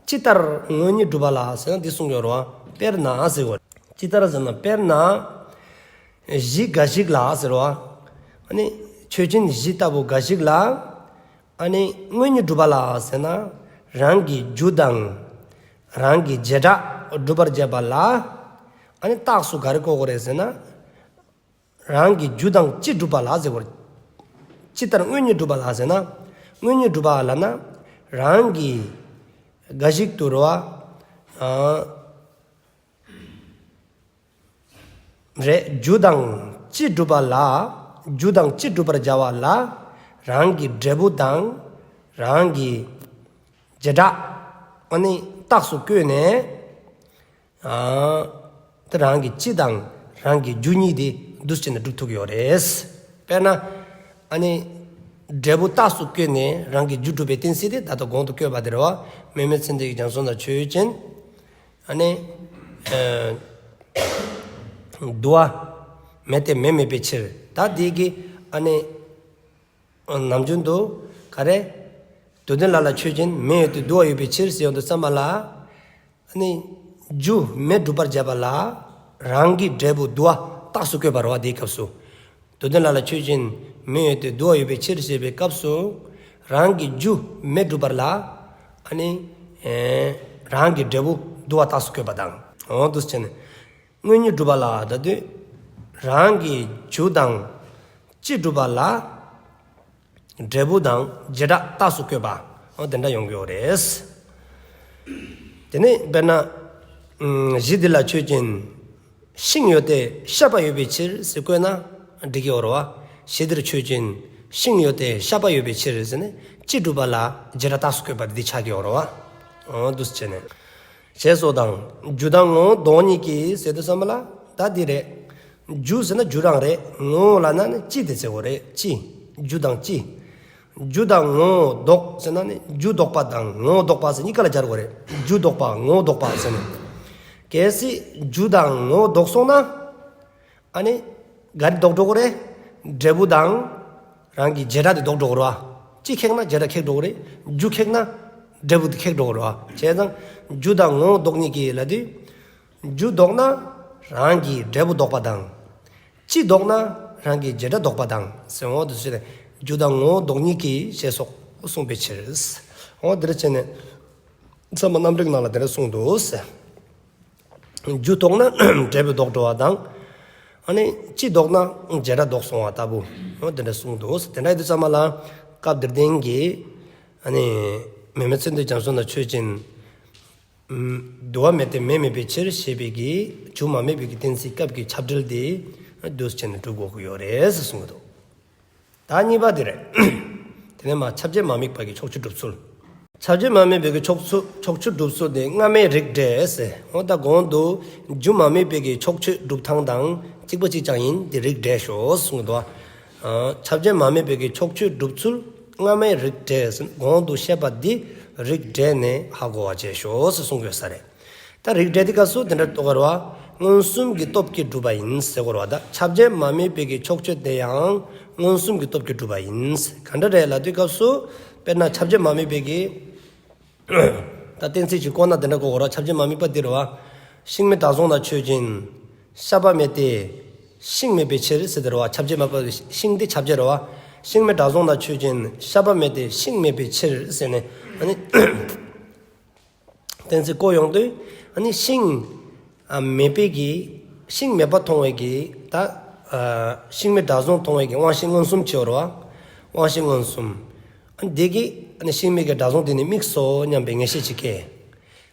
ཇི་ལྟར་དངོས་གཉིས་སྒྲུབ་པ་ལ་ཟེར་ན་འདི་གསུངས་ཡོད་རེད་བ། དཔེར་ན་ཟེར་བ། ཇི་ལྟར་ཟེར་ན་དཔེར་ན། གཞི་འགའ་ཞིག་ལ་ཟེར་བ། ཨ་ནི་ཆོས་ཅན་གཞི་ལྟ་བུ་འགའ་ཞིག་ལ། ཨ་ནི་དངོས་གཉིས་སྒྲུབ་པ་ལ་ཟེར་ན། རང་གི་རྒྱུ་དང་། རང་གི་བྱེ་བྲག་སྒྲུབ་པར་བྱེད་པ་ལ། ཨ་ནི་རྟགས་སུ་ག་རེ་བཀོད་དགོས་རེད་ཟེར་ན། རང་གི་རྒྱུ་དང་སྤྱི་སྒྲུབ་པ་ལ་ཟེར་དགོས་རེད། ཇི་ལྟར་དངོས་གཉིས་སྒྲུབ་པ་ལ་ཟེར་ན། དངོས་གཉིས་སྒྲུབ་པ་ལ་ན། རང་གི་འགའ་ཞིག་ཏུ་རེད་བ། ཨ། རེད། རྒྱུ་དང་སྤྱི་སྒྲུབ་པ་ལ། རྒྱུ་དང་སྤྱི་སྒྲུབ་པར་བྱ་བ་ལ། རང་གི་འབྲས་བུ་དང་། རང་གི་བྱེ་བྲག་ཨ་ནི་རྟགས་སུ་བཀོད་ནས། ཨ། དེ་རང་གི་སྤྱི་དང་རང་གི་རྒྱུ་གཉིས་དེ་འདུག་སེ་བྱས་ནས་སྒྲུབ་ཐུབ་ཀྱི་ཡོད་རེད། དཔེར་ན། ཨ་ནི། འབྲས་བུ་རྟགས་སུ་བཀོད་ནས་རང་གི་རྒྱུ་སྒྲུབ་པའི་གཏན་ཚིགས་དེ་ད་ལྟ་གོང་དུ་བཀོད་པ་དེ་རེད་བ། མེ་མེད་ཚེ་འདས་ཀྱི་རྒྱ་མཚོ་ན་ཆོས་ཅན། ཨ་ནི། ཨ། དུ་བ་མེད་དེ་མེ་མེད་པའི་ཕྱིར། ད་དེ་གི་ཨ་ནི། ནམ་རྒྱུན་དུ་ག་རེ། དུ་ལྡན་ལ་ལ་ཆོས་ཅན། མེ་ཡོད་དེ་དུ་བ་ཡོད་པའི་ཕྱིར་ཟེར་ཡོང་དུས་ཙམ་པ་ལ། ཨ་ནི། རྒྱུ་མེ་སྒྲུབ་པར་བྱེད་པ་ལ། རང་གི་འབྲས་བུ་དུ་བ་རྟགས་སུ་བཀོད་པ་རེད་བ་དེའི་སྐབས་སུ། དུ་ལྡན་ལ་ལ་ཆོས་ཅན། མེ་ཡོད་དེ་དུ་བ་ཡོད་པའི་ཕྱིར་ཞེས་པའི་སྐབས་སུ། རང་གི་རྒྱུ་མེ་སྒྲུབ་པ་ལ། ཨ་ནི། ཨེ། རང་གི་འབྲས་བུ་ དུ་བ་རྟགས་སུ་བཀོད་པ་དང་། འོ་འདུག་སེ་བྱས་ནས། དངོས་གཉིས་སྒྲུབ་པ་ལ་ད་དུས་རང་གི་རྒྱུ་དང་སྤྱི་སྒྲུབ་པ་ལ་འབྲས་བུ་དང་བྱེ་བྲག་རྟགས་སུ་བཀོད་པ། འོ་དེ་འདྲ་ཡོང་གི་ཡོད་རེད། དེ་ནས་དཔེར་ན། ཨམ་གཞི་འདི་ལ་ཆོས་ཅན། ཤིང་ཡོད་དེ་ཤ་པ་ཡོད་པའི་ཕྱིར་ཟེར་བཀོད་ན་འགྲིག་གི་ཡོད་རེད་བ། གཞི་འདིར་ཆོས་ཅན། ཤིང་ཡོད་དེ་ཤ་པ་ཡོད་པའི་ཕྱིར་ཟེར་ནས་སྤྱི་སྒྲུབ་པ་ལ་བྱེ་བྲག་རྟགས་སུ་བཀོད་པ་འདི་ཆགས་ཀྱི་ཡོད་རེད་བ། འོ་འདུག་སེ་བྱས་ནས། ཞེས་སོགས་དང་། རྒྱུ་དང་ངོ་བོ་ལྡོག་གཉིས་ཀྱིས་ཟེར་དུས་ཙམ་པ་ལ་ད་འདི་རེད། རྒྱུ་ཟེར་ན་རྒྱུ་རང་རེད། ངོ་བོ་ལབ་ན་ནི་སྤྱི་དེ་ཟེར་དགོས་རེད། སྤྱི། རྒྱུ་དང་སྤྱི། རྒྱུ་དང་ངོ་བོ་ལྡོག་ཟེར་ན་ནི་རྒྱུ་ལྡོག་པ་དང་ངོ་བོ་ལྡོག་པ་ཟེར་གཉིས་ཀ་ལ་སྦྱར་དགོས་རེད། རྒྱུ་ལྡོག་པ་ངོ་བོ་ལྡོག་པ་ཟེར་ནས། གལ་སྲིད་རྒྱུ་དང་ངོ་བོ་ལྡོག་སོང་ན། ཨ་ནི། ག་རེ་ལྡོག་འགྲོ་གི་རེད། འབྲས་བུ་དང་། རང་གི་བྱེ་བྲག་དེ་ལྡོག་འགྲོ་གི་རེད་བ། སྤྱི་ཁེགས་ན་བྱེ་བྲག་ཁེགས་འགྲོ་གི་རེད། རྒྱུ་ཁེགས་ན། འབྲས་བུ་དེ་ཁེགས་འགྲོ་གི་རེད་བ། བྱས་ཙང་། རྒྱུ་དང་ངོ་བོ་ལྡོག་གཉིས་ཀྱིས་ལབ་དུས། རྒྱུ་ལྡོག་ན། རང་གི་འབྲས་བུ་ལྡོག་པ་དང་། སྤྱི་ལྡོག་ན། རང་གི་བྱེ་བྲག་ལྡོག་པ་དང་། ཟེར་འོ་དེ་ཚོ་ནི། རྒྱུ་དང་ངོ་བོ་ལྡོག་གཉིས་ཀྱིས་ཞེས་སོགས་གསུངས་པའི་ཕྱིར། འོ་དེ་འདྲ་བྱས་ནས། ཚད་མ་རྣམ་འགྲེལ་ནང་ལ་དེ་འདྲ་གསུངས་འདུག་ཟེར། རྒྱུ་ལྡོག་ན་འབྲས་བུ་ལྡོག་འགྲོ་བ་དང་། ཨ་ནི་སྤྱི་ལྡོག་ན་བྱེ་བྲག་ལྡོག་སོང་བ་ལྟ་བུ། འོ་དེ་འདྲ་གསུངས་འདུག་ཟེར། དེ་འདྲ་ཡིན་དུས་ཙམ་པ་ལ་སྐབས་འདིར་བསྟན་གྱི། ཨ་ནི་མེ་མེ་ཚེ་འདས་རྒྱ་མཚོ་ན་ཆོས་ཅན། དུ་བ་མེད་དེ་མེ་མེད་པའི་ཕྱིར་ཞེས་པའི་གི་རྒྱུ་མ་དམིགས་པའི་གི་གཏན་ཚིགས་སྐབས་ཀྱི་ཁྱབ་འབྲེལ་དེ་འདུག་སེ་བྱས་ནས་སྒྲུབ་དགོས་ཀྱི་ཡོད་རེད་ཟེར་གསུངས་འདུག། ད་གཉིས་པ་དེ་རེད། དེ་ནས་མ་ཁྱབ་བྱེད་མ་དམིགས་པ་གི་ཕྱོགས་ཆོས་སྒྲུབ་ཚུལ། ཁྱབ་བྱེད་མ་དམིགས་པའི་གི་ཕྱོགས་ཆོས་ཕྱོགས་ཆོས་སྒྲུབ་ཚུལ་དེ་སྔ་མའི་རིགས་འགྲེ་ཟེར། འོ་ད་གོང་དུ་རྒྱུ་མ་དམིགས་པའི་གི་ཕྱོགས་ཆོས་སྒྲུབ་སྟངས་དང་གཅིག་པ་གཅིག་རྐྱང་ཡིན་དེ་རིགས་འགྲེ་ཞོག་གསུངས་འདུག། ཨ་ཁྱབ་བྱེད་མ་དམིགས་པའི་གི་ཕྱོགས་ཆོས་སྒྲུབ་ཚུལ་སྔ་མའི་རིགས་འགྲེ་ཟེར་གོང་དུ་བཤད་པ་འདི་རིགས་འགྲེ་ནས་ཧ་གོ་བ་བྱས་ཞོག་ཟེར་གསུང་གི་ཡོད་ས་རེད། ད་རིགས་འགྲེ་དེ་སྐབས་སུ་དེ་འདྲ་རྟོགས་དགོས་རེད་བ། མངོན་སུམ་གྱི་སྟོབས་ཀྱིས་གྲུབ་པ་ཡིན་ཟེར་དགོས་རེད་བ། ད་ཁྱབ་བྱེད་མ་དམིགས་པའི་གི་ཕྱོགས་ཆོས་དེ་ཡང་མངོན་སུམ་གྱི་སྟོབས་ཀྱིས་གྲུབ་པ་ཡིན། ག་འདྲ་རེད་ལབ་དུས་སྐབས་སུ་དཔེར་ན་ཁྱབ་བྱེད་མ་དམིགས་པའི་གི། ད་གཏན་ཚིགས་ཀྱི་སྐོར་ན་དེ་འདྲ་གོ་དགོས་རེད་བ། ཁྱབ་བྱེད་མ་དམིགས་པ་འདི་རེད་བ། ཤིང་མེད་བྲག་རྫོང་ན་ཆོས་ཅན། ཤ་པ་མེད་དེ། ཤིང་མེད་པའི་ཕྱིར་ཟེར་དེ་རེད་བ། ཁྱབ་བྱེད་མ་དམིགས་པ་ཤིང་དེ་ཁྱབ་བྱེད་རེད་བ། ཤིང་མེད་བྲག་རྫོང་ན་ཆོས་ཅན། ཤ་པ་མེད་དེ་ཤིང་མེད་པའི་ཕྱིར་ཟེར་ནས་ཨ་ནི། གཏན་ཚིགས་བཀོད་ཡོང་དུས་ཨ་ནི་ཤིང་ཨ་མེད་པའི་གི་ཤིང་མེད་པ་མཐོང་བའི་གི་ད་ཨ་ཤིང་མེད་བྲག་རྫོང་མཐོང་བའི་གི་དབང་ཤེས་མངོན་སུམ་ཅིག་ཡོད་རེད་བ། དབང་ཤེས་མངོན་སུམ། ཨ་ནི་དེ་གིས་ཨ་ནི་ཤིང་མེད་ཀྱི་བྲག་རྫོང་དེ་ནི་དམིགས་སོ་སྙམ་པའི་ངེས་ཤེས་ཅིག་སྐྱེ།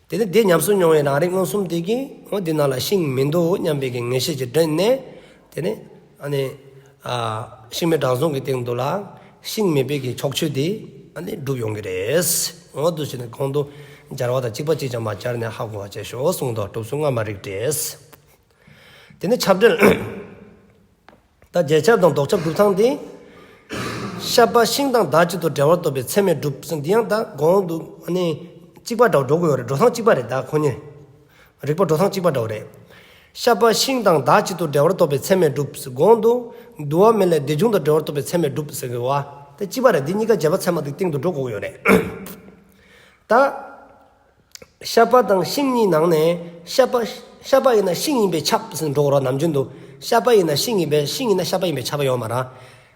དེ་ནི་དེ་ཉམས་སུ་མྱོང་བའི་རང་རིག་མངོན་སུམ་དེ་གིས་འོ་དེ་ནང་ལ་ཤིང་མི་འདུག་སྙམ་པའི་གི་ངེས་ཤེས་ཅིག་དྲན་ནས་དེ་ནི་ཨ་ནི་ཨ་ཤིང་མེད་བྲག་རྫོང་གི་སྟེང་དུ་ལ་ཤིང་མེད་པའི་གི་ཕྱོགས་ཆོས་དེ་ཨ་ནི་གྲུབ་ཡོང་གི་རེད། འོ་འདུག་བྱས་ནས་གོང་དུ་སྦྱར་བ་དང་གཅིག་པ་གཅིག་རྐྱང་མ་སྦྱར་ནས་ཧ་གོ་བ་བྱས་ཤོག་གསུངས་འདུག། གྲུབ་ཚུལ་སྔ་མ་རིགས་འགྲེ། དེ་ནི་ཁྱབ་འབྲེལ། ད་རྗེས་ཁྱབ་དང་ལྡོག་ཁྱབ་སྒྲུབ་སྟངས་དེ། ཤ་པ་ཤིང་དང་བདག་གཅིག་ཏུ་འབྲེལ་བར་རྟོགས་པའི་ཚད་མས་གྲུབ་ཟེར་འདི་ཡང་ད་གོང་དུ་ཨ་ནི་གཅིག་པ་འདྲ་བོ་འགྲོ་གི་ཡོད་རེད། འགྲོ་སྟངས་གཅིག་པ་རེད། ད་ཁོ་གཉིས། རིགས་པ་འགྲོ་སྟངས་གཅིག་པ་འདྲ་བོ་རེད། ཤ་པ་ཤིང་དང་བདག་གཅིག་ཏུ་འབྲེལ་བར་རྟོགས་པའི་ཚད་མས་གྲུབ་ཟེར། གོང་དུ་དུ་བ་མེད་ལས་དེ་བྱུང་དང་འབྲེལ་བར་རྟོགས་པའི་ཚད་མས་གྲུབ་ཟེར་གི་བ། དེ་གཅིག་པ་རེད། འདི་གཉིས་ཀ་རྗེས་དཔག་ཚད་མ་དེ་སྟེང་དུ་འགྲོ་དགོས་ཀྱི་ཡོད་རེད། ད། ཤ་པ་དང་ཤིང་གཉིས་ནང་ནས་ཤ་པ་ཤ་པ་ཡིན་ན་ཤིང་ཡིན་པས་ཁྱབ་ཟེར་འགྲོ་གི་རེད་བ། ནམ་རྒྱུན་དུ་ཤ་པ་ཡིན་ན་ཤིང་ཡིན་པས་ཤིང་ཡིན་ན་ཤ་པ་ཡིན་པས་ཁྱབ་པ་ཡོད་མ་རེད།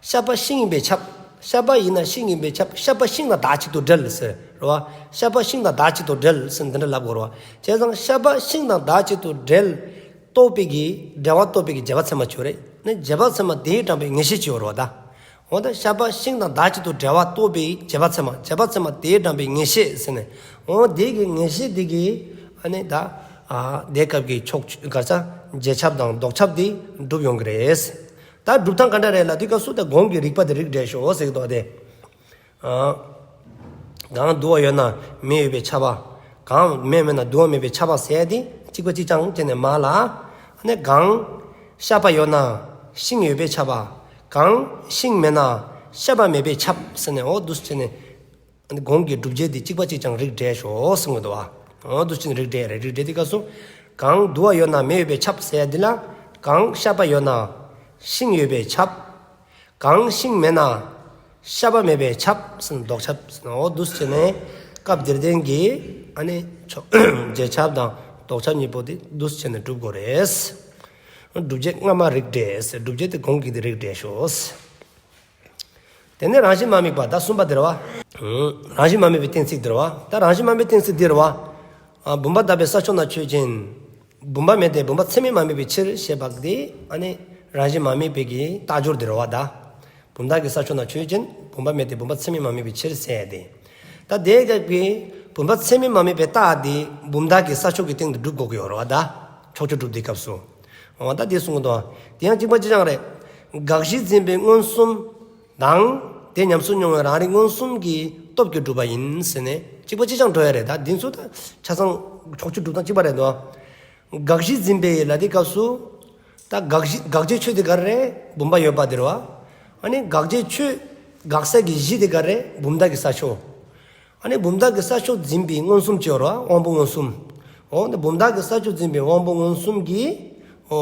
ཤ་པ་ཤིང་ཡིན་པས་ཁྱབ། ཤ་པ་ཡིན་ན་ཤིང་ཡིན་པས་ཁྱབ། ཤ་པ་ཤིང་དང་བདག་གཅིག་ཏུ་འབྲེལ་ཟེར་རེད་བ། ཤ་པ་ཤིང་དང་བདག་གཅིག་ཏུ་འབྲེལ་ཟེར་འདི་འདྲ་ལབ་དགོས་རེད་བ། བྱས་ཙང་ཤ་པ་ཤིང་དང་བདག་གཅིག་ཏུ་འབྲེལ་རྟོགས་པའི་གི་འབྲེལ་བ་རྟོགས་པའི་གི་རྗེས་དཔག་ཚད་མ་ཅིག་ཡོད་རེད། ནི་རྗེས་དཔག་ཚད་མ་དེའི་དྲངས་པའི་ངེས་ཤེས་ཅིག་ཡོད་རེད་བ་ད། འོ་ད་ཤ་པ་ཤིང་དང་བདག་གཅིག་ཏུ་འབྲེལ་བ་རྟོགས་པའི་རྗེས་དཔག་ཚད་མ། རྗེས་དཔག་ཚད་མ་དེའི་དྲངས་པའི་ངེས་ཤེས་ཟེར་ནས། འོ་དེ་གི་ངེས་ཤེས་དེ་གིས་ཨ་ནི་ད་ཨ་དེ་སྐབས་ཀྱི་ཕྱོགས་ག་རེ་ཟ། རྗེས་ཁྱབ་དང་ལྡོག་ཁྱབ་དེ་གྲུབ་ཡོང་གི་རེད། ད་གྲུབ་སྟངས་ག་འདྲ་རེད་ལབ་དུས་སྐབས་སུ་ད་གོང་གི་རིགས་པ་དེ་རིགས་འགྲེ་ཞོག་ཟེར་གི་འདུག་སྟེ། ཨ་གང་དུ་བ་ཡོད་ན་མེ་ཡོད་པས་ཁྱབ་པ། གང་མེ་མེད་ན་དུ་བ་མེད་པས་ཁྱབ་པ་ཟེར་ཡ་དེ་གཅིག་པ་གཅིག་རྐྱང་བྱས་ནས་མར་ལ། ཨ་ནི་གང་ཤ་པ་ཡོད་ན་ཤིང་ཡོད་པས་ཁྱབ་པ། གང་ཤིང་མེད་ན་ཤ་པ་མེད་པས་ཁྱབ་ཟེར་ནས། འོ་འདུག་སེ་བྱས་ནས་ཨ་ནི་གོང་གི་སྒྲུབ་བྱེད་དེ་གཅིག་པ་གཅིག་རྐྱང་རིགས་འགྲེ་ཞོག་གསུང་གི་འདུག་བ། འོ་འདུག་སེ་བྱས་ནས་རིགས་འགྲེ་རེད། རིགས་འགྲེ་དེ་སྐབས་སུ་གང་དུ་བ་ཡོད་ན་མེ་ཡོད་པས་ཁྱབ་ཟེར་ཡ་འདི་ལ། གང་ཤ་པ་ཡོད་ན་ཤིང་ཡོད་པས་ཁྱབ། གང་ཤིང་མེད་ན་ཤ་པ་མེད་པས་ཁྱབ་ཟེར་ནས་ལྡོག་ཁྱབ་ཟེར་ནས། འོ་འདུག་སེ་བྱས་ནས་སྐབས་འདིར་བསྟན་གྱི་ཨ་ནི་ཕྱོགས་རྗེས་ཁྱབ་དང་ལྡོག་ཁྱབ་གཉིས་པོ་དེ་འདུག་སེ་བྱས་ནས་སྒྲུབ་དགོས་རེད། སྒྲུབ་བྱེད་སྔ་མ་རིགས་འགྲེ་ཟེར། སྒྲུབ་བྱེད་དེ་གོང་གི་དེ་རིགས་འགྲེ་ཞོག། དེ་ནས་རང་བཞིན་མ་དམིགས་པ་ད་གསུམ་པ་དེ་རེད་བ། རང་བཞིན་མ་དམིགས་པའི་གཏན་ཚིགས་དེ་རེད་བ། ད་རང་བཞིན་མ་དམིགས་པའི་གཏན་ཚིགས་འདི་རེད་བ། ཨ་བུམ་པ་དག་པའི་ས་ཕྱོགས་ན་ཆོས་ཅན། བུམ་པ་མེད་དེ་བུམ་པ་ཚད་མས་མ་དམིགས་པའི་ཕྱིར་ཞེས་པ་འདི་ཨ་ནི་རང་བཞིན་མ་དམིགས་པའི་གི་རྟགས་སྦྱོར་འདི་རེད་བ་ད། བུམ་དག་གི་ས་ཕྱོགས་ན་ཆོས་ཅན། བུམ་པ་མེད་དེ་བུམ་པ་ཚད་མས་མ་དམིགས་པའི་ཕྱིར་ཟེར་ཏེ། ད་དེའི་སྐབས་ཀྱི་བུམ་པ་ཚད་མས་མ་དམིགས་པའི་རྟགས་འདི་བུམ་དག་གི་ས་ཕྱོགས་ཀྱི་སྟེང་དུ་སྒྲུབ་དགོས་ཀྱི་ཡོད་རེད་བ་ད། ཕྱོགས་ཆོས་སྒྲུབ་དེའི་སྐབས་སུ། འོ་ད་དེ་གསུང་གི་འདུག་དེ་ཡང་གཅིག་པ་གཅིག་རྐྱང་རེད། དགག་གཞི་འཛིན་པའི་མངོན་སུམ་དང་། དེ་ཉམས་སུ་མྱོང་བའི་རང་རིག་མངོན་སུམ་གྱི་སྟོབས་ཀྱིས་གྲུབ་པ་ཡིན་ཟེར་ནས་གཅིག་པ་གཅིག་རྐྱང་འགྲོ་ཡ་རེད་ད། འདི་ཚོ་ད་ཆ་ཚང་ཕྱོགས་ཆོས་སྒྲུབ་སྟངས་གཅིག་པ་རེད་དོ། དགག་གཞི་འཛིན་པའི་ལ་དེའི་སྐབས་སུ། ད་དགག་གཞི་དགག་བྱའི་ཆོས་དེ་ག་རེ་རེད། བུམ་པ་ཡོད་པ་དེ་རེད་བ། ཨ་ནི་དགག་བྱའི་ཆོས་དགག་ས་གི་གཞི་དེ་ག་རེ་རེད། བུམ་དག་གི་ས་ཕྱོགས། ཨ་ནི་བུམ་དག་གི་ས་ཕྱོགས་འཛིན་པའི་མངོན་སུམ་ཅིག་ཡོད་རེད་བ། དབང་པོ་མངོན་སུམ། འོ་ན་བུམ་དག་གི་ས་ཕྱོགས་འཛིན་པའི་དབང་པོ་མངོན་སུམ་གྱིས། འོ་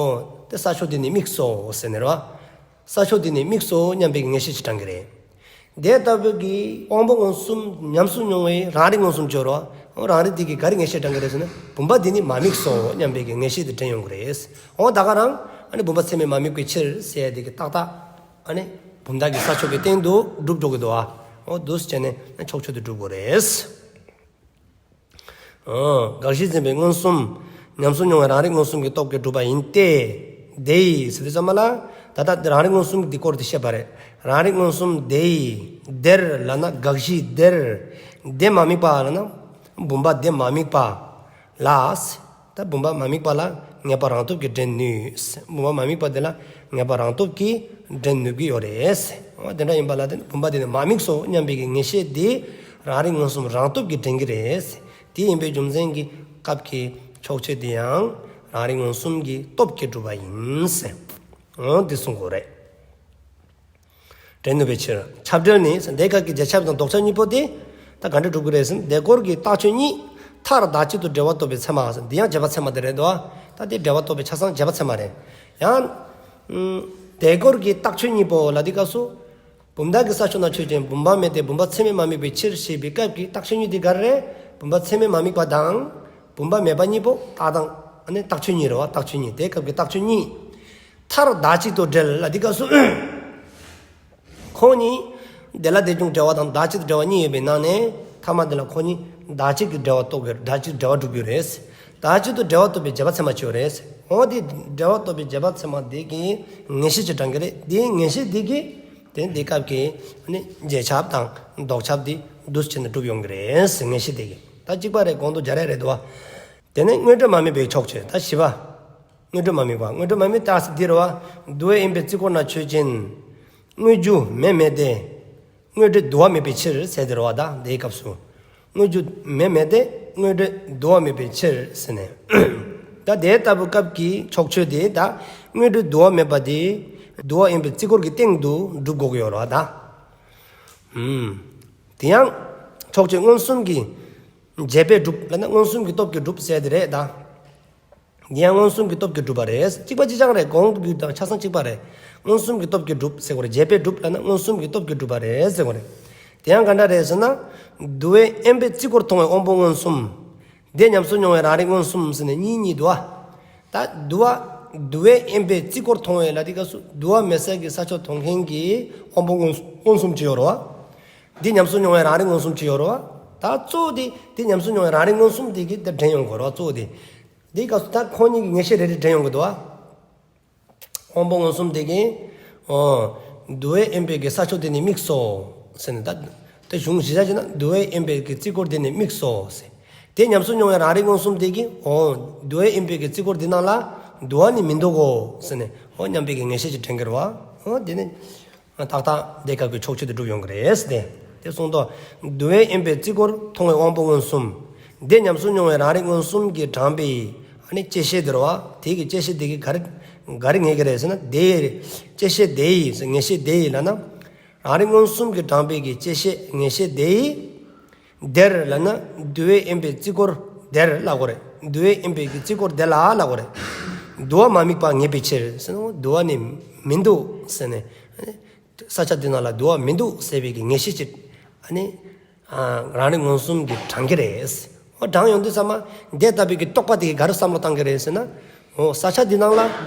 དེ་ས་ཕྱོགས་དེ་ནི་དམིགས་སོ་ཟེར་ནས་རེད་བ། ས་ཕྱོགས་དེ་ནི་དམིགས་སོ་སྙམ་པའི་ངེས་ཤེས་ཅིག་དྲངས་ཀྱི་རེད། དེ་ལྟ་བུ་གི་དབང་པོ་མངོན་སུམ་ཉམས་སུ་མྱོང་བའི་རང་རིག་མངོན་སུམ་ཅིག་ཡོད་རེད་བ། རང་རིག་དེ་གིས་ག་རེ་ངེས་ཤེས་དྲངས་ཀྱི་རེད་ཟེར་ན། བུམ་པ་འདི་ནི་མ་དམིགས་སོ་སྙམ་པའི་གི་ངེས་ཤེས་དེ་དྲན་ཡོང་གི་རེད། འོ་ད་ག་རང་ཨ་ནི་བུམ་པ་ཚད་མས་མ་དམིགས་པའི་ཕྱིར་ཟེར་དེ་གི་ཏག་ཏག་ཨ་ནི་བུམ་དག་གི་ས་ཕྱོགས་ཀྱི་སྟེང་དུ་གྲུབ་འགྲོ་གི་འདུག་ཨ། འོ་འདུག་སེ་བྱས་ནས་ཕྱོགས་ཆོས་དེ་གྲུབ་དགོས་རེད། འོ། དགག་གཞི་འཛིན་པའི་མངོན་སུམ། ཉམས་སུ་མྱོང་བའི་རང་རིག་མངོན་སུམ་གྱི་སྟོབས་ཀྱིས་གྲུབ་པ་ཡིན་ཏེ། དེ་ཡི་ཟེར་དུས་ཙམ་པ་ལ། ད་ལྟ་རང་རིག་མངོན་སུམ་འདི་སྐོར་དེ་བཤད་པ་རེད། རང་རིག་མངོན་སུམ་དེ་ཡི། དེར་ལབ་ན་དགག་གཞི་དེར། དེ་མ་དམིགས་པ་ལབ་ན། བུམ་པ་དེ་མ་དམིགས་པ་ལ། ད་བུམ་པ་མ་དམིགས་པ་ལ་ངེས་པ་རང་སྟོབས་ཀྱིས་འདྲེན་ནུས། བུམ་པ་མ་དམིགས་པ་དེ་ལ་ངེས་པ་རང་སྟོབས་ཀྱིས་འདྲེན་ནུས་ཀྱི་ཡོད་རེད། འོ་དེ་འདྲ་ཡིན་པ་ལ་དེ་བུམ་པ་དེ་ནི་མ་དམིགས་སོ་སྙམ་པའི་གི་ངེས་ཤེས་དེ་རང་རིག་མངོན་སུམ་རང་སྟོབས་ཀྱིས་འདྲེན་གྱི་རེད། དེ་ཡིན་པའི་རྒྱུ་མཚན་གྱིས་སྐབས་ཀྱི་ཕྱོགས་ཆོས་དེ་ཡང་རང་རིག་མངོན་སུམ་གྱི་སྟོབས་ཀྱིས་གྲུབ་པ་ཡིན། འོ་འདི་གསུང་དགོས་རེད། འདྲེན་ནུས་པའི་ཕྱིར། ཁྱབ་འབྲེལ་ནི་དེ་སྐབས་ཀྱི་རྗེས་ཁྱབ་དང་ལྡོག་ཁྱབ་གཉིས་པོ་དེ་ད་ག་འདྲ་གྲུབ་ཀྱི་རེད་ཟེར་ན། དེ་སྐོར་གྱི་རྟགས་ཆོས་གཉིས་མཐར་བདག་གཅིག་ཏུ་འབྲེལ་བ་རྟོགས་པའི་ཚད་མ་ཟེར། འདི་ཡང་རྗེས་དཔག་ཚད་མ་དེ་རེད་དོ། ད་དེ་འབྲེལ་བ་རྟོགས་པའི་ཆ་ཚང་རྗེས་དཔག་ཚད་མ་རེད། ཡང་། ཨུམ། དེ་སྐོར་གྱི་རྟགས་ཆོས་གཉིས་པོ་ལ་དེའི་སྐབས་སུ། བུམ་དག་གི་ས་ཕྱོགས་ན་ཆོས་ཅན། བུམ་པ་མེད་དེ་བུམ་པ་ཚད་མས་མ་དམིགས་པའི་ཕྱིར་ཞེས་པའི་སྐབས་ཀྱི་རྟགས་ཆོས་གཉིས་དེ་ག་རེ་རེད། བུམ་པ་ཚད་མས་མ་དམིགས་པ་དང་། བུམ་པ་མེད་པ་གཉིས་པོ་རྟགས་དང་། ཨ་ནི་རྟགས་ཆོས་གཉིས་རེད་བ། རྟགས་ཆོས་གཉིས། དེ་སྐབས་ཀྱི་རྟགས་ཆོས་གཉིས། མཐར་བདག་གཅིག་ཏུ་འབྲེལ་ལ་དེའི་སྐབས་སུ། ཁོང་གཉིས། དེ་ལ་དེ་བྱུང་འབྲེལ་བ་དང་བདག་གཅིག་ཏུ་འབྲེལ་བ་གཉིས་ཡོད་པའི་ནང་ནས་ཐ་མ་དེ་ལ་ཁོང་གཉིས་བདག་གཅིག་གི་འབྲེལ་བ་རྟོགས་དགོས། བདག་གཅིག་འབྲེལ་བ་སྒྲུབ་ཀྱི་རེད། བདག་གཅིག་ཏུ་འབྲེལ་བ་རྟོགས་པའི་རྗེས་དཔག་ཚད་མ་ཅིག་ཡོད་རེད། འོ་དེ་འབྲེལ་བ་རྟོགས་པའི་རྗེས་དཔག་ཚད་མ་དེ་གིས་ངེས་ཤེས་ཅིག་དྲངས་ཀྱི་རེད། དེའི་ངེས་ཤེས་དེ་གིས་དེ་འདི་སྐབས་ཀྱི་ཨ་ནི་རྗེས་ཁྱབ་དང་ལྡོག་ཁྱབ་དེ་འདུག་སེ་བྱས་ནས་གྲུབ་ཡོང་གི་རེད། ངེས་ཤེས་དེ་གིས། ད་གཅིག་པ་རེད། གོང་དུ་སྦྱར་ཡ་རེད་དོ། དེ་ནས་དངོས་འབྲས་མ་དམིགས་པའི་ཕྱོགས་ཆོས། ད་བཞི་པ། དངོས་འབྲས་མ་དམིགས་པ། དངོས་འབྲས་མ་དམིགས་རྟགས་ཟེར་འདི་རེད་བ། དུ་བས་དབེན་པའི་རྩིབས་སྐོར་ན་ཆོས་ཅན། དངོས་རྒྱུ་མེ་མེད་དེ། དངོས་འབྲས་དུ་བ་མེད་པའི་ཕྱིར་ཟེར་དེ་རེད་བ་ད། དེའི་སྐབས་སུ། དངོས་རྒྱུ་མེ་མེད་དེ། དངོས་འབྲས་དུ་བ་མེད་པའི་ཕྱིར་ཟེར་ནས། ད་དེ་ལྟ་བུ་སྐབས་ཀྱི་ཕྱོགས་ཆོས་དེ་ད་དངོས་འབྲས་དུ་བ་མེད་པ་དེ་དུ་བ་དབེན་པའི་རྩིབས་སྐོར་གྱི་སྟེང་དུ་སྒྲུབ་དགོས་ཀྱི་ཡོད་རེད་བ་ད། ཨུམ། དེ་ཡང་ཕྱོགས་ཆོས་མངོན་སུམ་གྱི་རྗེས་དཔག་གྲུབ་ལབ་ན་མངོན་སུམ་གྱི་སྟོབས་ཀྱིས་གྲུབ་ཟེར་དེ་རེད་ད། འདི་ཡང་མངོན་སུམ་གྱི་སྟོབས་ཀྱིས་གྲུབ་པ་རེད། གཅིག་པ་གཅིག་རྐྱང་རེད། གོང་གི་དང་ཆ་ཚང་གཅིག་པ་རེད། མངོན་སུམ་གྱི་སྟོབས་ཀྱིས་གྲུབ་ཟེར་དགོས་རེད། རྗེས་དཔག་གྲུབ་ལབ་ན་མངོན་སུམ་གྱི་སྟོབས་ཀྱིས་གྲུབ་པ་རེད་ཟེར་དགོས་རེད། དེ་ཡང་ག་འདྲ་རེད་ཟེར་ན། དུ་བས་དབེན་པའི་རྩིབས་སྐོར་མཐོང་བའི་དབང་པོ་མངོན་སུམ། དེ་ཉམས་སུ་མྱོང་བའི་རང་རིག་མངོན་སུམ་ཟེར་ནས་གཉིས་གཉིས་འདུག་ཨ། ད་དུ་བ། དུ་བས་དབེན་པའི་རྩིབས་སྐོར་མཐོང་བའི་ལ་དེའི་སྐབས་སུ་དུ་བ་མེད་ས་གི་ས་ཕྱོགས་མཐོང་མཁན་གྱི་དབང་པོ་མངོན་མངོན་སུམ་ཅིག་ཡོད་རེད་བ། འདི་ཉམས་སུ་མྱོང་བའི་རང་རིག་མངོན་སུམ་ཅིག་ཡོད་རེད་བ། ད་གཙོ་བོ་དེ་འདི་ཉམས་སུ་མྱོང་བའི་རང་རིག་མངོན་སུམ་དེ་གིས་ད་འདྲེན་ཡོང་དགོས་རེད་བ། གཙོ་བོ་དེ། འདིའི་སྐབས་སུ་ད་ཁོང་གཉིས་ཀྱི་ངེས་ཤེས་རེ་རེ་འདྲེན་ཡོང་གི་འདུག་བ། དབང་པོ་མངོན་སུམ་དེ་གིས། འོ། དུ་བས་དབེན་པའི་གི་ས་ཕྱོགས་དེ་ནི་དམིགས་སོ། ཟེར་ནས་ད། དེ་གཞུང་གཞི་བཞག་བྱས་ན་དུ་བས་དབེན་པའི་གི་རྩིབས་སྐོར་དེ་ནི་དམིགས་སོ། ཟེར། དེ་ཉམས་སུ་མྱོང་བའི་རང་རིག་མངོན་སུམ་དེ་གིས། འོ། དུ་བས་དབེན་པའི་གི་རྩིབས་སྐོར་དེ་ནང་ལ་དུ་བ་ནི་མི་འདུག་གོ། ཟེར་ནས། འོ་སྙམ་པའི་གི་ངེས་ཤེས་ཅིག་དྲན་གྱི་རེད་བ། འོ་དེ་ནི། ཏག་ཏག་དེ་སྐབས་ཀྱི་ཕྱོགས་ཆོས་དེ་གྲུབ་ཡོང་གི་རེད་ཟེར་ཏེ། དེ་གསུངས་ཏོ། དུ་བས་དབེན་པའི་རྩིབས་སྐོར་མཐོང་བའི་དབང་པོ་མངོན་སུམ། དེ་ཉམས་སུ་མྱོང་བའི་རང་རིག་མངོན་སུམ་གྱིས་དྲངས་པའི་ཨ་ནི་བཅད་ཤེས་དེ་རེད་བ། དེ་གི་བཅད་ཤེས་དེ་གིས་ག་རེ་ག་རེ་ངེས་ཀྱི་རེད་ཟེར་ན། དེ་ཡི་བཅད་ཤེས་དེ་ཡི་ཟེར། ངེས་ཤེས་དེ་ཡི་ལབ་ན། རང་རིག་མངོན་སུམ་གྱིས་དྲངས་པའི་གི་བཅད་ཤེས་ངེས་ཤེས་དེ་ཡི། དེར་ལབ་ན་དུ་བས་དབེན་པའི་རྩིབས་སྐོར་དེར་ལབ་དགོས་རེད། དུ་བས་དབེན་པའི་གི་རྩིབས་སྐོར་དེ་ལ་ལབ་དགོས་རེད། དུ་བ་མ་དམིགས་པ་ངེས་པའི་ཕྱིར་ཟེར་ན། དུ་བ་ནི་མི་འདུག་ཟེར་ནས། ས་ཆ་འདི་ནང་ལ་དུ་བ་མི་འདུག་ཟེར་བའི་གི་ངེས་ཤེས་ཅིག་ཨ་ནི་ཨ་རང་རིག་མངོན་སུམ་གྱིས་དྲངས་ཀྱི་རེད། འོ་དྲངས་ཡོང་དུས་ཙམ་པ་དེ་ལྟ་བུའི་གི་རྟོག་པ་དེ་གིས་ག་རེ་བསམ་བློ་བཏང་གི་རེད་ཟེར་ན། འོ་ས་ཆ་འདི་ནང་ལ་